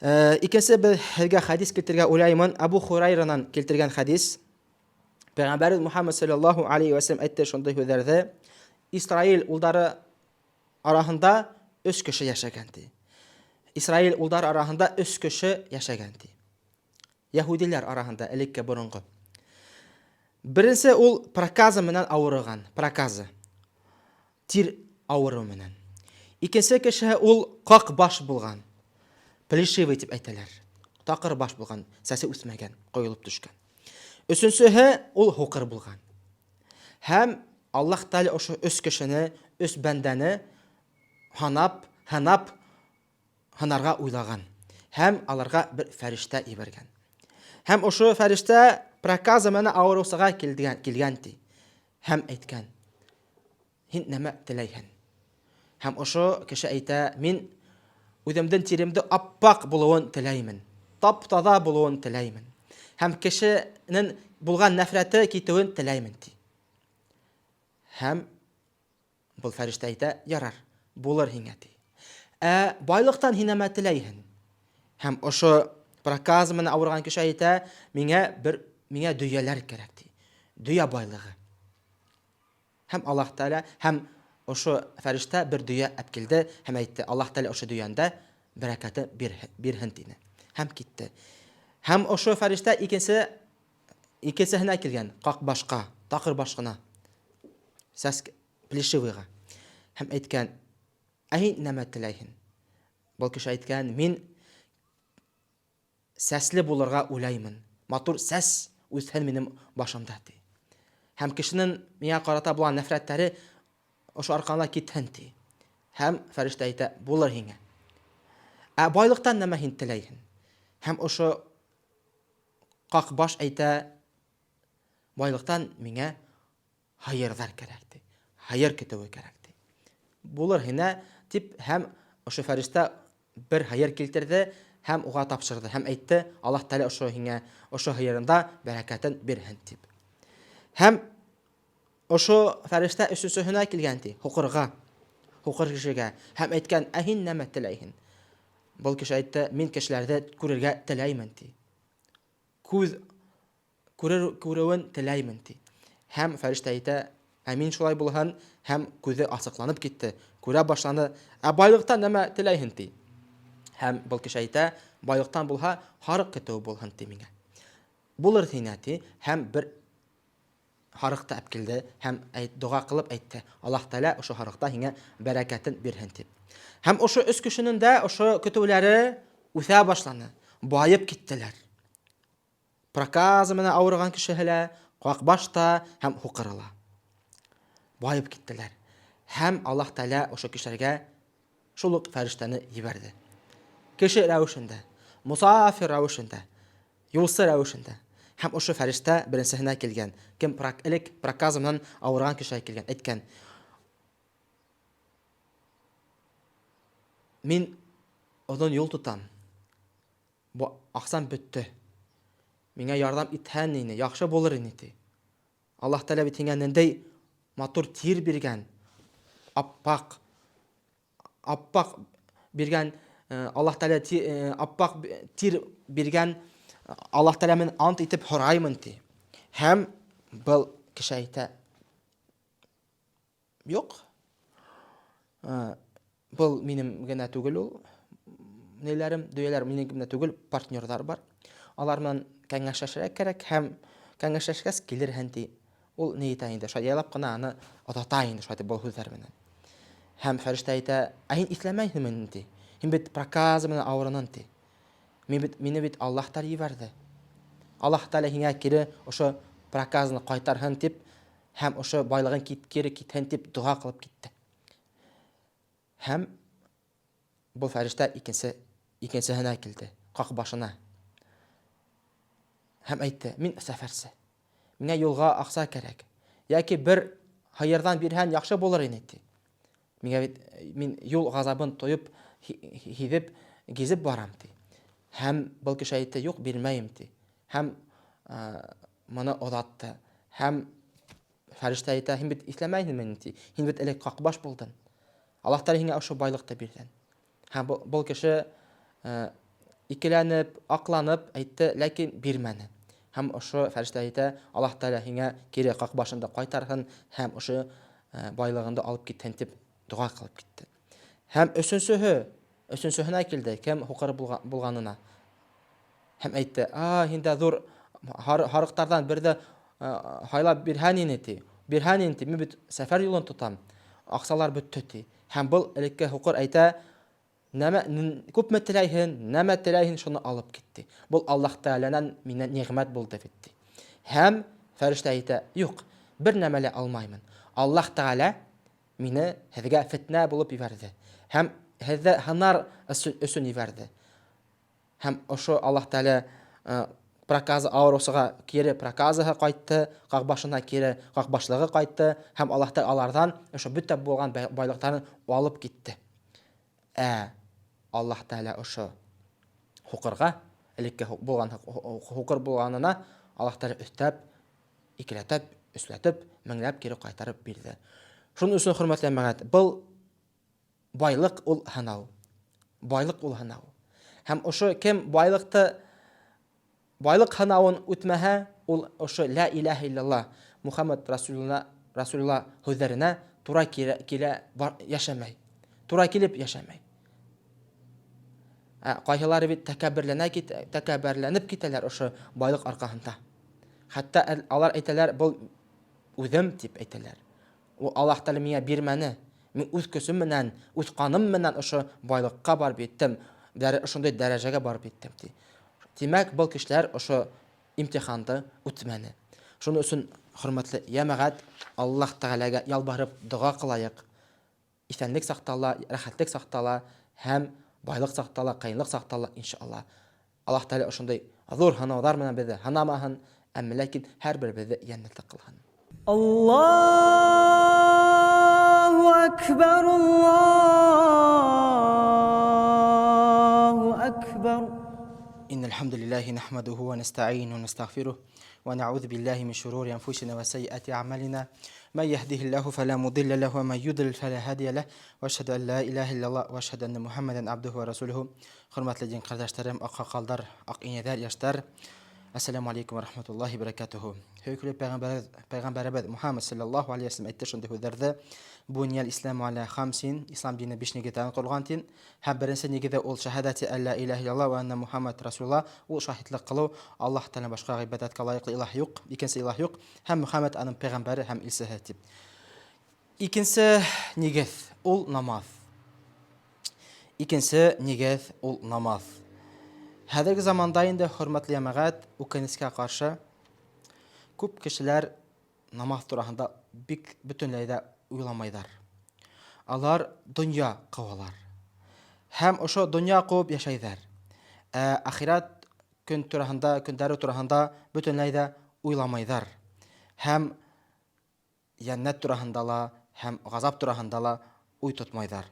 Э, икенче бер һезгә хәдис китерергә уйлаймын. Абу Хурайрадан килтергән хәдис. Пәйгамбәрбез Мухаммад саллаллаху алейхи ва саллям әйтте шундый сүзләрне. Исраил улдары арасында өч кеше яшәгән ди. Исраил улдары арасында өч кеше яшәгән ди. Яһүдиләр арасында элекке борынгы. Беренче ул проказа менән авырыган, проказа. Тир авыру менән. Икенче кеше ул как баш булган. Плешивый дип әйтәләр. Такыр баш булган, сәсе үсмәгән, коелып төшкән. Өченчеһе ул һукыр булган. Һәм Аллаһ Тәгалә ошо өч кешене, өч бәндәне һанап, һанап һынарга уйлаган һәм аларга бер фәрештә ибәргән. Һәм ошо фәрештә проказа менә авырусыга килгән, килгән ди. Һәм әйткән: Һин нәмә теләйһең? Һәм ошо кеше әйтә: Мин үземден тиремде аппак булуын теләймен. Тап-таза булуын теләймен. Һәм кешенең булган нәфрәте китүен теләймен, ди. Һәм Был фәрештә әйтә, ярар, булыр һиңә, ди. Ә байлыктан һин нәмә теләйһең? Һәм ошо проказ менән авырган кеше әйтә, миңа бер миңа дөяләр кирәк, ди. Дөя байлыгы. Һәм Аллаһ Тәгалә һәм ошо фәрештә бер дөя әпкилде һәм әйтте, Аллаһ Тәгалә ошо дөяндә бәрәкәте бирһен дине. Һәм китте. Һәм ошо фәрештә икенче икенчеһенә килгән, какбашка, такыр башкына. Сәс плешивыйга. Һәм әйткән, Ә һин нәмә теләйһен? Был кеше әйткән, мин Сәсле булырга уйлаймын. Матур сәс үссен минем башымда, ди. Һәм кешенең миңа карата булган нәфрәтләре ошо аркаңда китһен, ди. Һәм фәрештә әйтә, булыр һиңә. Ә байлыктан нәмә һин теләйһең? Һәм ошо как баш әйтә, байлыктан миңа Һыерҙар кәрәк, ти. Һыйыр көтөүе кәрәк, ти. Булыр һиңә, дип, һәм ошо фәрештә бер һыйыр килтерде һәм уға тапшырҙы һәм әйтте, Аллаһ Тәгалә ошо һиңә ошо һыйырында бәрәкәтен бирһен, дип. Һәм ошо фәрештә өсөнсөһенә килгән, ти, һуҡырға, һуҡыр кешегә һәм әйткән, ә һин нәмә теләйһең? Был кеше әйтте, мин кешеләрҙе күрергә теләймен, ти. Күҙ Күрер, күрүен теләймен, ти. Һәм фәрештә әйтә, Ә мин шулай булһын, һәм күзе асыкланып китте, күрә башланы. Ә байлыктан нәмә теләйһең, ти. Һәм был кеше әйтә, Байлыктан булһа, һарык көтүе булһын, ти миңа. Булыр һиңә, ти. Һәм бер һарык та әпкилде һәм әйт, дога кылып әйтте, Аллаһ Тәгалә ошо һарыкта һиңә бәрәкәтен бирһен, дип. Һәм ошо өч кешенең дә ошо көтүләре үсә башланы, баеп киттеләр. Проказа менә авырган кеше һелә, какбаш та һәм һукыр ла. Баеп киттеләр. Һәм Аллаһ Тәгалә ошо кешеләргә шул ук фәрештәне җибәрде. Кеше рәвешендә, мусафир рәвешендә, юлсы рәвешендә. Һәм ошо фәрештә беренчеһенә килгән, кем элек проказа менән авырган кешегә килгән, әйткән: Мин озын юл тотам. Бу аксам бетте. Миңа ярдәм итһән ине, яхшы булыр ине, ди. Аллаһ Тәгалә бит һиңа нендәй матур тир биргән, аппак, аппак биргән, э, Аллаһ Тәгалә э, аппак тир биргән, Аллаһ Тәгалә мен ант итеп һораймын, ди. Һәм был кеше әйтә, Юк. Был минем генә түгел ул. Ниләрем, дөяләр минем генә түгел, партнерлар бар. Алар белән кәңәшләшергә кирәк һәм кәңәшләшкәч килер һәм ди. Ул ни әйтә инде, шулай ялап кына аны озата инде шулай дип был сүзләр белән. Һәм фәрештә әйтә, ә һин исләмәйсеңме ди. Һин бит проказа белән авырының ди. Мин бит, мине бит Аллаһ Тәгалә җибәрде. Аллаһ Тәгалә һиңә кире ошо проказны кайтарһын дип Һәм ошо байлыгын кит, кире китһен дип дога кылып китте. Һәм бу фәрештә икенче икенчеһенә килде, как башына. Һәм әйтте, мин сәфәрче. Миңа юлга акча кирәк. Яки бер һыердан бирһән яхшы булыр иде, ди. Миңа бит мин юл газабын тоеп, һизеп, гизеп барам, ди. Һәм был кеше әйтте, юк, бирмәем, ди. Һәм моны озатты. Һәм фәрештә әйтә, һин бит исләмәйсеңмени, ди. Һин бит элек какбаш булдың. Аллаһ Тәгалә һиңә ошо байлыкты биргән. Һәм был кеше икеләнеп, акланып әйтте, ләкин бирмәне. Һәм ошо фәрештә әйтә, Аллаһ Тәгалә һиңә кире какбашыңды кайтарһын һәм ошо байлыгыңды алып китһен дип дога кылып китте. Һәм өченчеһе, өченчеһенә килде, кем һукыр булганына. Һәм әйтте, А, һиндә зур һарыктардан бер дә һайлап бирһән ине, ти. Бирһән ине, ти. Мин бит сәфәр юлын тотам. Аксалар бетте, ти. Һәм был элекке һукыр әйтә, Нәмә, күпме теләйһен, нәмә теләйһен, шуны алып кит, ти. Был Аллаһ Тәгаләнән минә нигъмәт булды бит, ти. Һәм фәрештә әйтә, Юк, бер нәмә лә алмаймын. Аллаһ Тәгалә мине һеҙгә фетнә булып ибәрҙе. Һәм һеҙҙе һынар өсөн ибәрҙе. Һәм ошо Аллаһ Тәгалә э, проказа авырусыга кире проказаһы кайтты, какбашына кире какбашлыгы кайтты һәм Аллаһ Тәгалә алардан ошо бөтә булган байлыктарын алып китте. Ә Аллаһ Тәгалә ошо һукырга, элекке булган һукыр булганына Аллаһ Тәгалә өстәп, икеләтеп, өсләтеп, меңләп кире кайтарып бирде. Шуның өчен, хөрмәтле җәмәгать, был Байлык ул һынау. Байлык ул һынау. Һәм ошо кем байлыкты Байлык һынавын үтмәһә, ул ошо лә иләһә илляллаһ, Мухәммәд расулына, расулулла һүҙҙәренә тура килә, килә бар, яшәмәй. Тура килеп яшәмәй. Ә кайһылары бит тәкәбберләнә кит, тәкәбберләнеп китәләр ошо байлык аркаһында. Хәтта алар әйтәләр, был үзем дип әйтәләр. Ул Аллаһ Тәгалә миңа бирмәне. Мин үз көчем менән, үз каным менән ошо байлыкка барып җиттем, ошондый дәрәҗәгә барып җиттем, ди. Димәк, был кешеләр ошо имтиханды үтмәне. Шуның өчен, хөрмәтле җәмәгать, Аллаһ Тәгаләгә ялварып дога кылаек. Исәнлек сактала, рәхәтлек сактала һәм байлык сактала, кыенлык сактала, иншалла. Аллаһ Тәгалә ошондый зур һынаулар менән безне һынамаһын, әмма ләкин һәрберебезне җәннәтле кылһын. Аллаһу әкбәр, Аллаһу әкбәр. Иннәл хәмдүлилләһи нәхмәдүһү вә нәстәгыйнүһү вә нәстәгъфируһ вә нәгъүзу биллаһи мин шурури әнфусина вә сәййиати әгъмалина. Мә яһдиһиллаһу фәлә мудилля ләһу вә мә юдлил фәлә һадия ләһ. Вә әшһәдү ән лә илаһә илляллаһ вә әшһәдү әннә Мухәммәдән абдуһу вә расулуһу. Хөрмәтле дин кардәшләрем, аксакалдар, ак инәләр, яшьләр. Ассаламу алейкум ва рахматуллахи баракатуху. Сөекле пәйгамбәребез, пәйгамбәребез Мухаммад саллаллаху алейхи ва саллям әйтте шундый һүзләрде. Буния исламу аля хамсин, ислам дине биш нигездән корылган дин. Һәм беренче нигезе ул шәһадәти әллә илаһ илlallah ва анна Мухаммад расулуллаһ, ул шаһитлык кылу, Аллаһ Тәгаләдән башка гыйбадәткә лаеклы илаһ юк, икенче илаһ юк, һәм Мухаммад аның пәйгамбәре һәм илчеһе дип. Икенче нигез ул намаз. Икенче нигез ул намаз. Хәзерге заманда инде, хөрмәтле җәмәгать, үкенечкә каршы, күп кешеләр намаз турасында бик бөтенләй дә уйламайдар. Алар дөнья куалар. Һәм ошо дөнья куып яшәйдәр. Ә ахирәт көн турасында, көндәре турасында бөтенләй дә уйламайдар. Һәм Җәннәт тураһында ла һәм газап тураһында ла уй тотмайдар.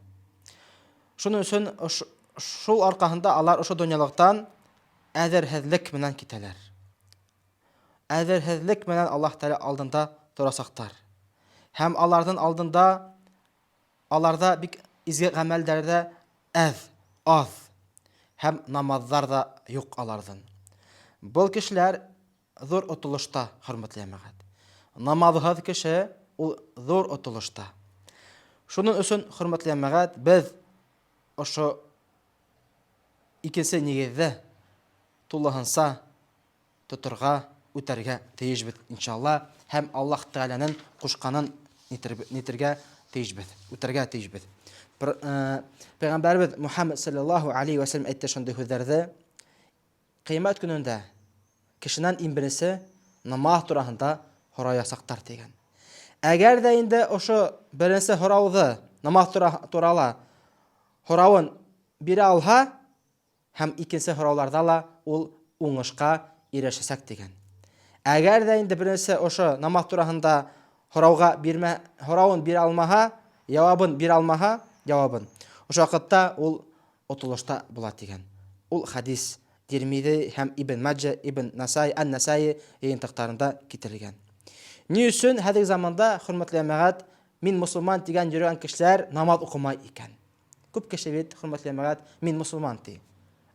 Шуның өчен шул аркаһында алар ошо дөньялыктан әзерһезлек менән китәләр. Әзерһезлек менән Аллаһ Тәгалә алдында торасактар. Һәм аларның алдында аларда бик изге гамәлләр дә әз, аз һәм намазлар да юк алардан. Был кешеләр Зур отылышта, хөрмәтле җәмәгать. Намазсыз кеше ул зур отылышта. Шуның өчен, хөрмәтле җәмәгать, без ошо икенче нигездә тулыһынча тотырга, үтәргә тиешбез, иншалла, һәм Аллаһ Тәгаләнең кушканын нитергә тиешбез, үтәргә тиешбез. Э, Пәйгамбәрбез Мухаммад саллаллаһу алейхи ва саллям әйтте шундый һүзләрде. Кыямәт көнендә кешенән иң беренче намаз тураһында һораячактар дигән. Әгәр дә инде ошо беренче һорауды намаз турала һоравын бирә алһа, һәм икенче һорауларда ла ул уңышка ирешәчәк дигән. Әгәр дә инде беренче ошо намаз тураһында һорауга бирмә, һоравын бирә алмаһа, явабын бирә алмаһа, явабын. Ошо вакытта ул Отылышта була дигән. Ул хәдис Тирмизи һәм Ибн Маджа, Ибн Насай, Ан-Насаи җыентыктарында китерелгән. Ни өчен хәзерге заманда, хөрмәтле җәмәгать, мин мусульман дигән йөргән кешеләр намаз укымай икән? Күп кеше бит, хөрмәтле җәмәгать, мин мусульман ди.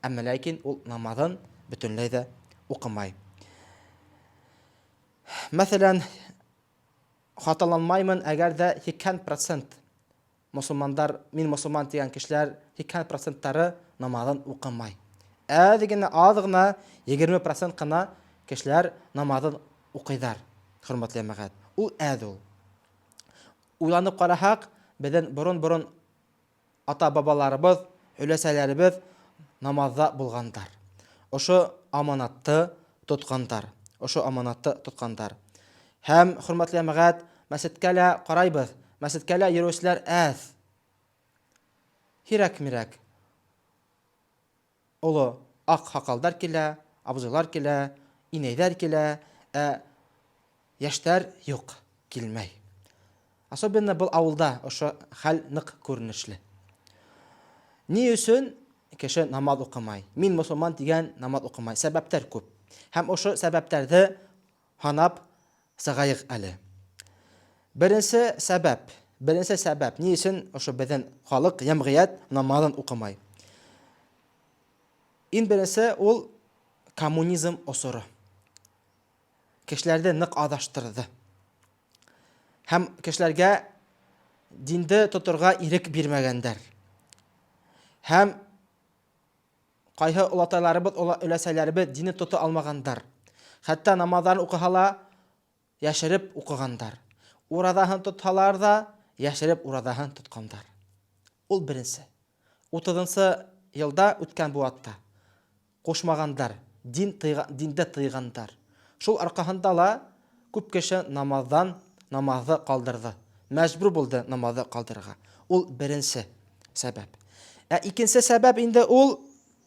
Әмма ләкин ул намазын бөтенләй дә укымай. Мәсәлән, хаталанмаймын, әгәр дә 80% Мосылмандар, мин мосылман дигән кешеләр 80 процентлары намазын укымай. Әз генә, аз гына, 20 процент кына кешеләр намазын укыйдар, хөрмәтле җәмәгать. Ул әз ул. Уйланып карасак, безнең борын-борын ата-бабаларыбыз, өләсәләребез намазда булгандар. Ошо аманатты тоткандар. Ошо аманатты тоткандар. Һәм, хөрмәтле җәмәгать, мәчеткә лә карайбыз. Мәчеткә лә йөрүчеләр әз. Һирәк-мирәк. Олы ак хакалдар килә, абзыйлар килә, инәйләр килә, ә яшьтәр юк, килмәй. Особенно был авылда ошо хәл нык күренешле. Ни өчен кеше намаз укымай? Мин мусульман дигән намаз укымай. Сәбәптәр күп. Һәм ошо сәбәптәрҙе һанап сығайыҡ әле. Беренсе сәбәп, беренсе сәбәп, ни өчен ошо беҙҙең халыҡ, йәмғиәт намаҙын уҡымай? Иң беренсе ул коммунизм осыры. Кешеләрне нык адаштырды. Һәм кешеләргә динде тотырга ирек бирмәгәндәр. Һәм кайһы олатайларыбыз, өләсәйләребез динне тота алмагандар. Хәтта намазларын укыһала яшереп укыгандар. Уразаһын тотсалар да, яшереп уразаһын тоткандар. Ул беренче. Утызынчы елда үткән бу атта кушмагандар, дин тыйга, диндә тыйгандар. Шул аркаһында ла күп кеше намаздан намазы калдырды. Мәҗбүр булды намазы калдырырга. Ул беренче сәбәп. Ә икенче сәбәп инде ул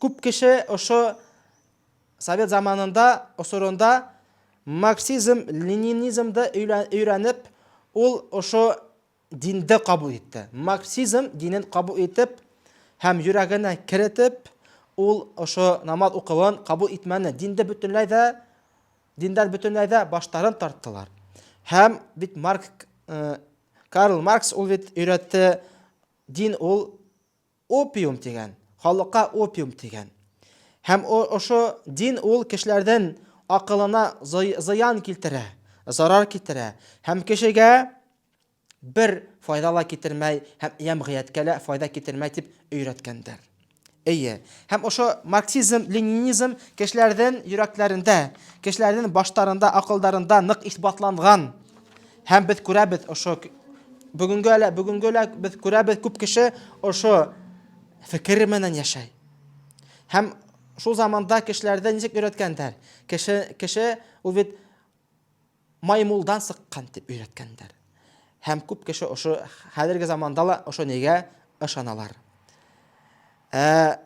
күп кеше ошо Совет заманында, осырында марксизм, ленинизмды өйрәнеп, ул ошо динде кабул итте. Марксизм динен кабул итеп һәм йөрәгенә керетеп, ул ошо намаз укуын кабул итмәне. Динде бөтенләй дә диндән бөтенләй дә баштарын тарттылар. Һәм бит Марк э, Карл Маркс ул бит өйрәтте, дин ул Опиум дигән, халыкка опиум дигән. Һәм ошо дин ул кешеләрдән акылына зыян китерә, зарар китерә һәм кешегә бер файда ла китермәй һәм җәмгыятькә лә файда китермәй дип өйрәткәндер. Әйе. Һәм ошо марксизм, ленинизм кешеләрдән йөрәкләрендә, кешеләрдән баштарында, акылдарында нык исбатланган. Һәм без күрәбез ошо бүгенге әле бүгенге лә без күрәбез күп кеше ошо фикер менән яшәй. Һәм шул заманда кешеләрдә ничек өйрәткәндәр? Кеше кеше ул бит маймулдан сыккан дип өйрәткәндәр. Һәм күп кеше ошо хәзерге заманда ла ошо нигә ышаналар. Ә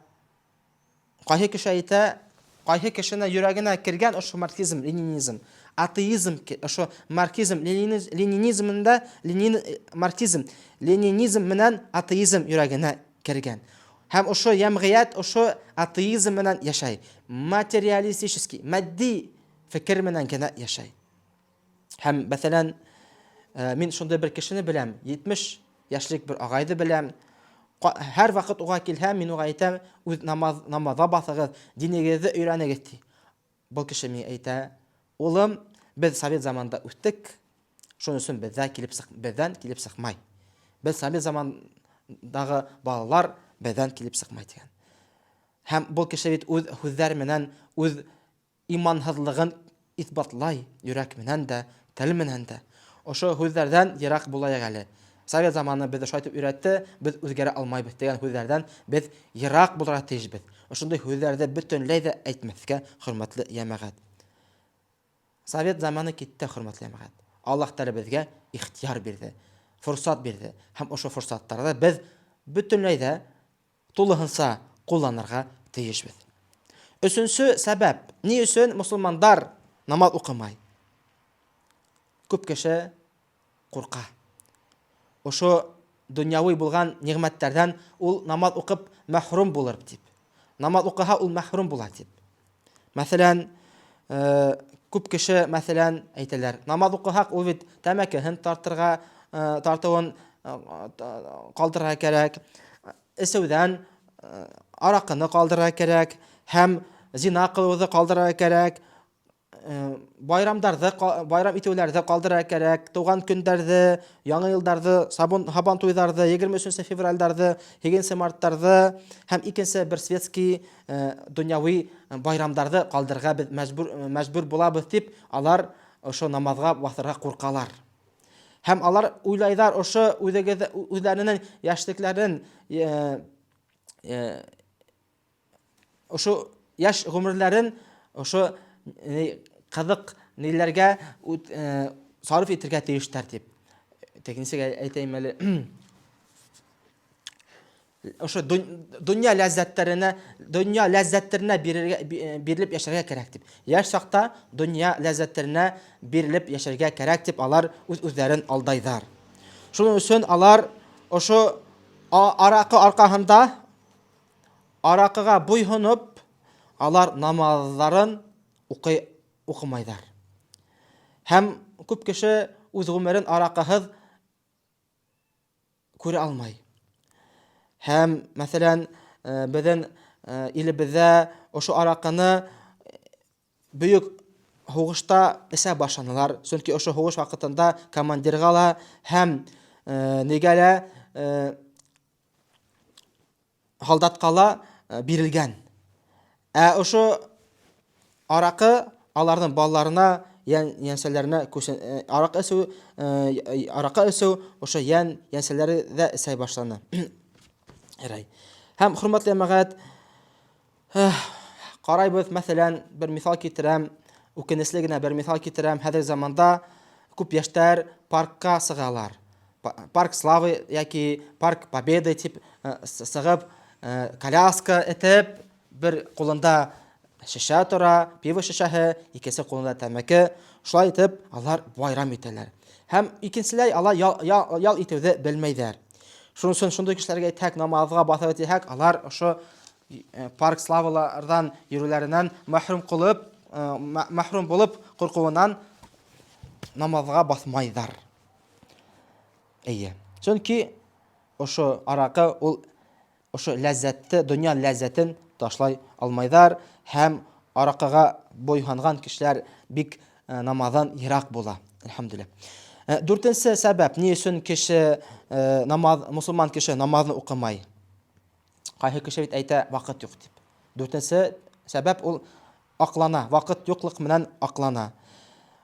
Кайсы кеше әйтә, кайсы кешене йөрәгенә кергән ошо марксизм, ленинизм, атеизм, ошо марксизм, ленинизмында, ленин, марксизм, ленинизм менән атеизм йөрәгенә кергән. Һәм ошо җәмгыять ошо атеизм менән яшәй. Материалистический, матди фикер менән генә яшәй. Һәм, мәсәлән, э, мин шундый бер кешене беләм, 70 яшьлек бер агайды беләм. Һәр вакыт уга килһәм, мин уга әйтәм, үз намаз, намазга басыгыз, динегезне өйрәнегез ди. Был кеше миңа әйтә, улым, без совет заманында үстек, шуның өчен бездә килеп чык, бездән килеп чыкмай. Без совет замандагы балалар бездән килеп чыкмай дигән. Һәм был кеше бит үз һүзләре менән үз Иманһызлыгын исбатлай йөрәк менән дә, тел менән дә. Ошо һүзләрдән ерак булаек әле. Совет заманы безне шулай итеп өйрәтте, без үзгәрә алмайбыз дигән һүзләрдән без ерак булырга тиешбез. Ошондый һүзләрде бөтенләй дә әйтмәскә, хөрмәтле җәмәгать. Совет заманы китте, хөрмәтле җәмәгать. Аллаһ Тәгалә безгә ихтыяр бирде, форсат бирде һәм ошо форсатларда без бөтенләй дә тулыһынча кулланырга тиешбез. Өченче сәбәп, ни өчен мусульмандар намаз укымай? Күп кеше курка. Ошо дөньяви булган нигъмәтләрдән ул намаз укып мәхрүм булыр дип. Намаз укыһа ул мәхрүм була дип. Мәсәлән, э, күп кеше, мәсәлән, әйтәләр, намаз укыһак, ул бит тәмәкеһен тартырга, э, тартуын э, калдырырга кирәк, эчүдән аракыны калдырырга кирәк һәм зина кылуны калдырырга кирәк, байрамдарды байрам итүләрде калдырырга кирәк, туган көндәрде, яңа елдарды, сабын һабан туйларды, 23 февральдарды, 8 марттарды һәм икенче бер светский дөньяви байрамдарды калдырырга без мәҗбүр мәҗбүр булабыз дип, алар ошо намазга басырга куркалар. Һәм алар уйлайлар ошо үзегез үзләренең яшьлекләрен ошо яшь гомерләрен ошо кызык ниләргә сарыф итергә тиешләр дип. Тик ничек әйтәйем әле? Ошо дөнья ләззәтләренә, дөнья ләззәтләренә бирергә бирелеп яшәргә кирәк дип. Яшь чакта дөнья ләззәтләренә бирелеп яшәргә кирәк дип алар үз-үзләрен алдайлар. Шуның өчен алар ошо аракы аркасында Аракыга буйһынып, алар намазларын укый укымайдар. Һәм күп кеше үз гомерен аракыһыз күрә алмай. Һәм, мәсәлән, э, безнең э, илебездә ошо аракыны Бөек һугышта эсә башланылар, чөнки ошо һугыш вакытында командирга ла һәм нигә лә һалдатка ла бирелгән. Ә ошо аракы аларның балаларына, йән янсәләренә күчен, аракы эчү, аракы эчү ошо йән янсәләре дә эсә башланы. Ярай. Һәм хөрмәтле җәмәгать, Карайбыз, мәсәлән, бер мисал китерәм, үкенечле генә бер мисал китерәм. Хәзер заманда күп яшьләр паркка сыгалар. Парк Славы яки Парк Победы дип сыгып, коляска этеп, бер кулында шешә тора, пиво шешәһе, икенче кулында тәмәке. Шулай итеп, алар байрам итәләр. Һәм икенчеләй алар ял, ял, ял итүне белмәйдәр. Шуның өчен шундый кешеләргә әйтһәк, намазга басып әйтсәк, алар ошо Парк Славалардан йөрүләреннән мәхрүм кылып, мәхрүм булып куркуыннан намазга басмайдар. Әйе. Чөнки ошо аракы ул ошо ләззәтте, дөнья ләззәтен ташлай алмайдар һәм аракыга буйһанган кешеләр бик намаздан ерак була. Әлхәмдүлилләһ. Дүртенче сәбәп, ни өчен кеше намаз, мусульман кеше намазны укымай? Кайсы кеше бит әйтә, вакыт юк дип. Дүртенче сәбәп ул аклана, вакыт юклык белән аклана.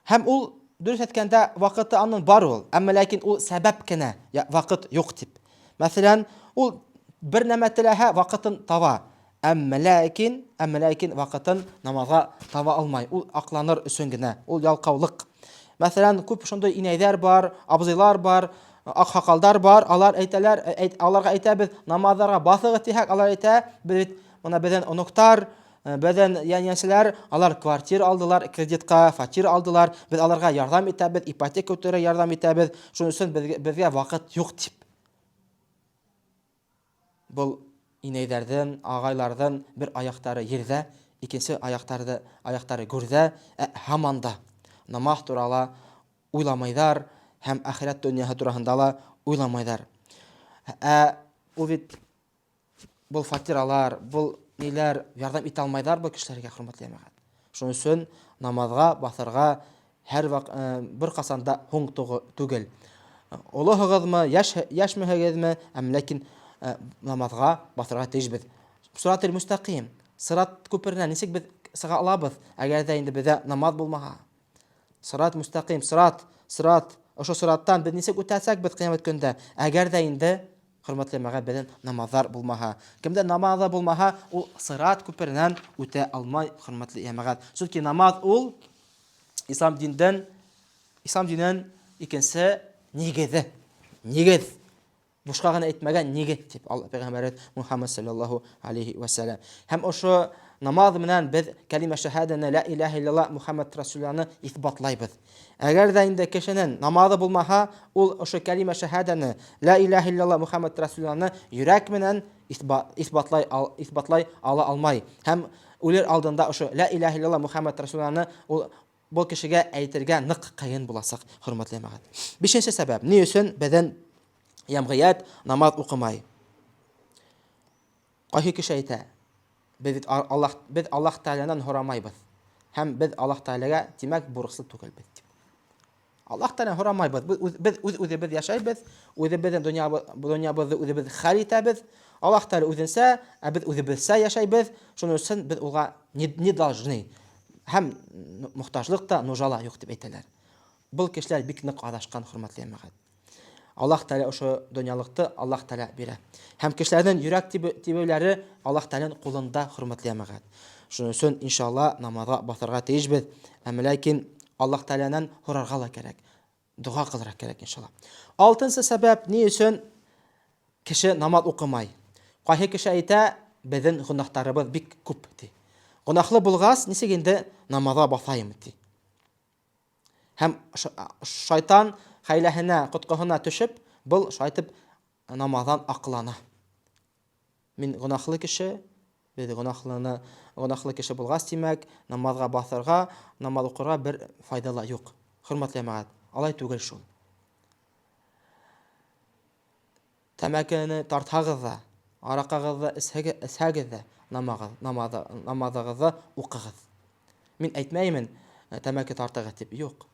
Һәм ул дөрес әйткәндә, вакыты аның бар ул, әмма ләкин ул сәбәп кенә, вакыт юк дип. Мәсәлән, ул бер нәмә теләһә, вакытын таба. Әмма ләкин, әмма ләкин вакытын намазга таба алмай. Ул акланыр өчен генә, ул ялкаулык. Мәсәлән, күп шундый инәйләр бар, абзыйлар бар, аксакалдар бар, алар әйтәләр, әйт, аларга әйтәбез, намазларга басыгыз дисәк, алар әйтә, без бит менә безнең оныктар, безнең янәшәләр, алар квартира алдылар, кредитка фатир алдылар, без аларга ярдәм итәбез, ипотека үтәргә ярдәм итәбез, шуның өчен безгә, безгә вакыт юк дип. Бұл инәйләрдән, агайлардан бер аяктары ердә, икенче аяктары, аяктары гүрдә, ә һаман да намаз турала уйламайдар һәм ахирәт дөньясы турасында ла уйламайдар. Ә ул бит был фатиралар, был ниләр ярдәм итә алмайдар бу кешеләргә, хөрмәтле җәмәгать. Шуның өчен намазга басырга һәр вак, бер касан да һуң түгел. Олыһыгызмы, яшь яшьмеһегезме, әм ләкин намазга басырга тиешбез. Сиратул мустаким, сират күперенә ничек без чыга алабыз, әгәр дә инде бездә намаз булмаһа? Сират мустаким, сират, сират. Ошо сираттан без ничек үтәсәк без кыямәт көндә, әгәр дә инде хөрмәтле җәмәгать безнең намазлар булмаһа. Кемдә намазы булмаһа, ул сират күпереннән үтә алмай, хөрмәтле җәмәгать. Чөнки намаз ул ислам диндән, ислам динен икенче нигезе. Нигез. Бушка гына әйтмәгән нигез дип Алла пәйгамбәре Мухаммад саллаллаху алейхи ва саллям. Һәм ошо намаз менән без кәлимә шәһадәне ла илаһа иллаллах Мухаммад расулланы исбатлайбыз. Әгәр дә инде кешенең намазы булмаһа, ул ошо кәлимә шәһадәне ла илаһа иллаллах Мухаммад расулланы йөрәк менән исбатлай исбатлай ала алмай. Һәм үлер алдында ошо ла илаһа иллаллах Мухаммад расулланы ул Бу кешегә әйтергә нык кыен булачак, хөрмәтле җәмәгать. Бишенче сәбәп, ни өчен безнең җәмгыять намаз укымай? Кайсы кеше әйтә, без бит Аллаһ, без Аллаһ Тәгаләдән сорамайбыз. Һәм без Аллаһ Тәгаләгә, димәк, бурычлы түгелбез дип. Аллаһ Тәгаләдән сорамайбыз. Без, без үз үзебез яшәйбез, үзебезнең дөньябызны үзебез хәл итәбез. Аллаһ Тәгалә үзенчә, ә без үзебезчә яшәйбез. Шуның өчен без уга не, не должны. Һәм мохтаҗлык та, нужа ла юк дип әйтәләр. Был кешеләр бик нык адашкан, хөрмәтле җәмәгать. Аллаһ Тәгалә ошо дөньялыкты Аллаһ Тәгалә бирә. Һәм кешеләрнең йөрәк тибүләре Аллаһ Тәгаләнең кулында, хөрмәтле җәмәгать. Шуның өчен, иншалла, намазга басарга тиешбез. Әмма ләкин Аллаһ Тәгаләдән сорарга ла кирәк. Дога кылырга кирәк, иншалла. Алтынчы сәбәп, ни өчен кеше намаз укымай? Кайсы кеше әйтә, безнең гөнаһларыбыз бик күп, ди. Гөнаһлы булгач, ничек инде намазга басаем, ди. Һәм шайтан хәйләһенә, коткыһына төшеп, был шайтып намаздан аклана. Мин гөнаһлы кеше, без гөнаһлыны, гөнаһлы кеше булгач, димәк, намазга басарга, намаз укырга бер файда ла юк. Хөрмәтле җәмәгать, алай түгел шул. Тәмәкене тартсагыз да, аракагызны эчсәгез дә, намагыз, намазы, намазыгызны укыгыз. Мин әйтмәймен, тәмәке тартыгыз дип, юк.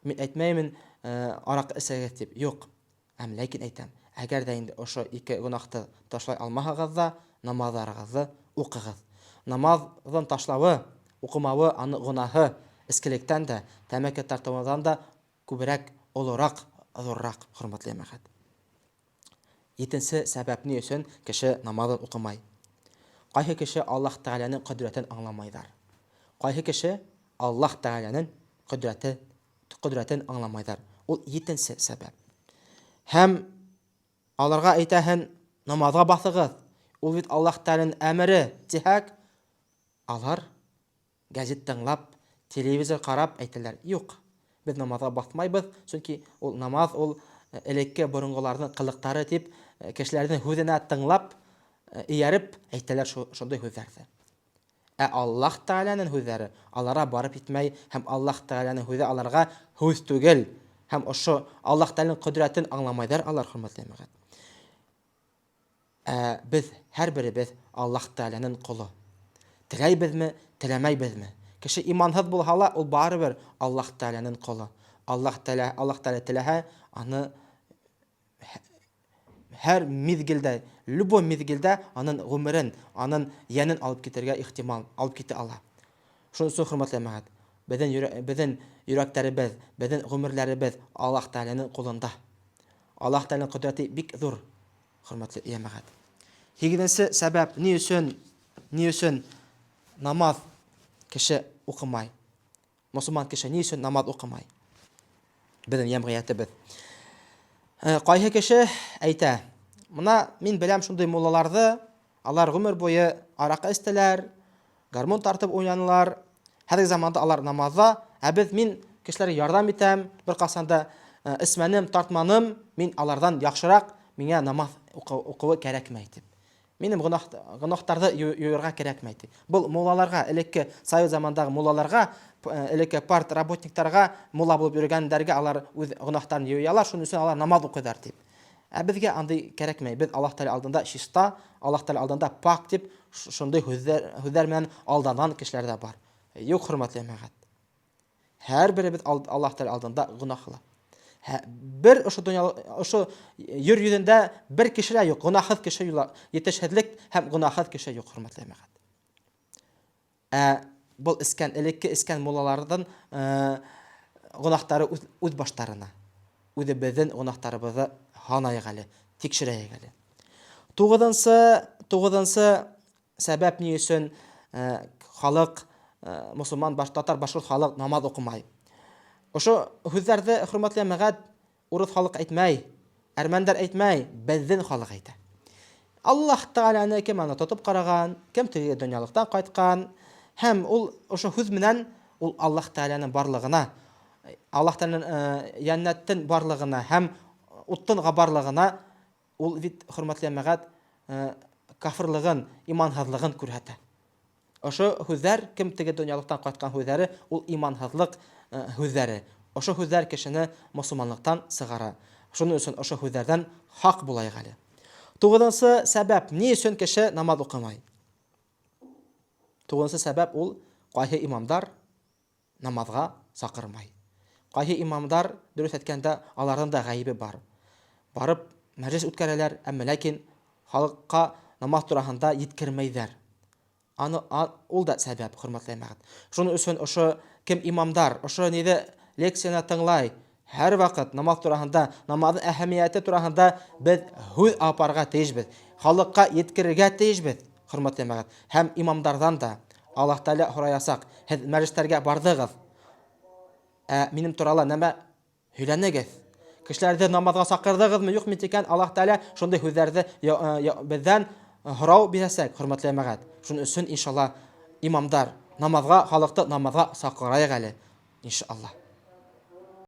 Мин әйтмәймен, аракы эчәгез дип, юк. Әм ләкин әйтәм, әгәр дә инде ошо ике гөнаһты ташлай алмаһагыз да, намазларыгызны укыгыз. Намазын ташлавы, укымавы аны гөнаһы эскелектән дә, тәмәке тартудан да күбрәк, олырак, зуррак, хөрмәтле җәмәгать. Етенче сәбәп ни өчен кеше намазын укымай? Кайсы кеше Аллаһ Тәгаләнең кодрәтен аңламайдар? Кайсы кеше Аллаһ Тәгаләнең кодрәте кодрәтен аңламайдар? Ул етенче сәбәп. Һәм аларга әйтәһен, намазга басыгыз. Ул бит Аллаһ Тәгаләнең әмере, диһәк, алар Газет тыңлап, телевизор карап әйтәләр, юк, без намазга басмайбыз, чөнки ул намаз ул элекке борынгыларның кылыктары дип, кешеләрнең һүзенә тыңлап, ияреп әйтәләр шундый һүзләрне. Ә Аллаһ Тәгаләнең һүзләре аларга барып җитмәй һәм Аллаһ Тәгаләнең һүзе аларга һүз түгел. Һәм ошо Аллаһ Тәгаләнең кодрәтен аңламайдар алар, хөрмәтле җәмәгать. Ә без һәрберебез Аллаһ Тәгаләнең колы. Теләйбезме, теләмәйбезме? Кеше иманһыз булһа ла, ул барыбер Аллаһ Тәгаләнең колы. Аллаһ Тәгалә, Аллаһ Тәгалә теләһә, аны һәр мизгелдә, любой мизгелдә анын гомерен, анын йәнен алып китергә ихтимал, алып китә ала. Шуның өчен, хөрмәтле җәмәгать, безнең безнең йөрәкләребез, безнең гомерләребез Аллаһ Тәгаләнең кулында. Аллаһ Тәгаләнең кодрәте бик зур. Хөрмәтле җәмәгать. Һигезенче сәбәп, ни өчен, ни өчен намаз кеше укымай? Мусульман кеше ни өчен намаз укымай? Безнең җәмгыятебез. Э, кайсы кеше әйтә, мына мин беләм шундый муллаларны, алар гомер буе аракы эчтеләр, Гармун тартып уйнанылар. Хәзерге заманда алар намазда, ә без мин кешеләргә ярдәм итәм, бер касан да э, эчмәнем, тартманым, мин алардан яхшырак, миңа намаз укуы кәрәкмәй дип. Минем гөнаһ гөнаһтарны юырга кәрәкмәй дип. Был муллаларга, элекке совет замандагы муллаларга, э, элекке парт работникларга, мулла булып йөргәннәргә алар үз гөнаһтарын юялар, шуның өчен алар намаз укыйлар дип. Ә безгә андый кәрәкмәй. Без Аллаһ Тәгалә алдында чиста, Аллаһ Тәгалә алдында пак дип шундый һүзләр, һүзләр белән алданган кешеләр дә бар. Юк, хөрмәтле җәмәгать. Һәрберебез Аллаһ Тәгалә алдында гөнаһлы. Бер ошо дөнья, ошо ер йөзендә бер кеше дә юк, гөнаһсыз кеше юк, етешһезлек һәм гөнаһсыз кеше юк, хөрмәтле җәмәгать. Ә был эскән, элекке эскән муллалардан гөнаһтары үз, үз баштарына. Үзебезнең гөнаһтарыбызны һанайык әле, тикшерәйек әле. Тугызынчы, тугызынчы сәбәп ни өчен халык, мусульман, баш, татар, башкорт халык намаз укымай. Ошо һүзләрде, хөрмәтле җәмәгать, Урыс халык әйтмәй, әрмәндәр әйтмәй, безнең халык әйтә. Аллаһ Тәгаләне кем аны тотып караган, кем теге дөньялыктан кайткан, һәм ул ошо һүз менән ул Аллаһ Тәгаләнең барлыгына, Аллаһ Тәгаләнең җәннәттен барлыгына һәм уттын барлыгына ул бит, хөрмәтле җәмәгать, кафырлыгын, иманһызлыгын күрһәтә. Ошо һүзләр, кем теге дөньялыктан кайткан һүзләре, ул иманһызлык һүзләре. Ошо һүзләр кешене мосылманлыктан сыгара. Шуның өчен ошо һүзләрдән хак булайык әле. Тугызынчы сәбәп, ни өчен кеше намаз укымай? Тугызынчы сәбәп ул кайсы имамдар намазга чакырмай. Кайсы имамдар, дөрес әйткәндә, аларның да гаебе бар. Барып мәҗлес үткәрәләр, әмма ләкин халыкка намаз тураһында йиткермәйдәр. Аны ул да сәбәп, хөрмәтле җәмәгать. Шуның өчен ошо кем имамдар, ошо ниде лекцияне тыңлай, һәрвакыт намаз тураһында, намазның әһәмияте тураһында без һүз алып тиешбез. Халыкка йиткерергә тиешбез, хөрмәтле җәмәгать. Һәм имамдардан да Аллаһ Тәгалә һораясак, һез мәҗлесләргә бардыгыз. Ә минем туралы нәмә һөйләнегез? Кешеләрне намазга чакырдыгызмы, юкмы икән, Аллаһ Тәгалә шундый һүзләрне бездән һорау бирәсәк, хөрмәтле җәмәгать. Шуның өчен, иншалла, имамдар намазга, халыкны намазга чакырайык әле, иншалла.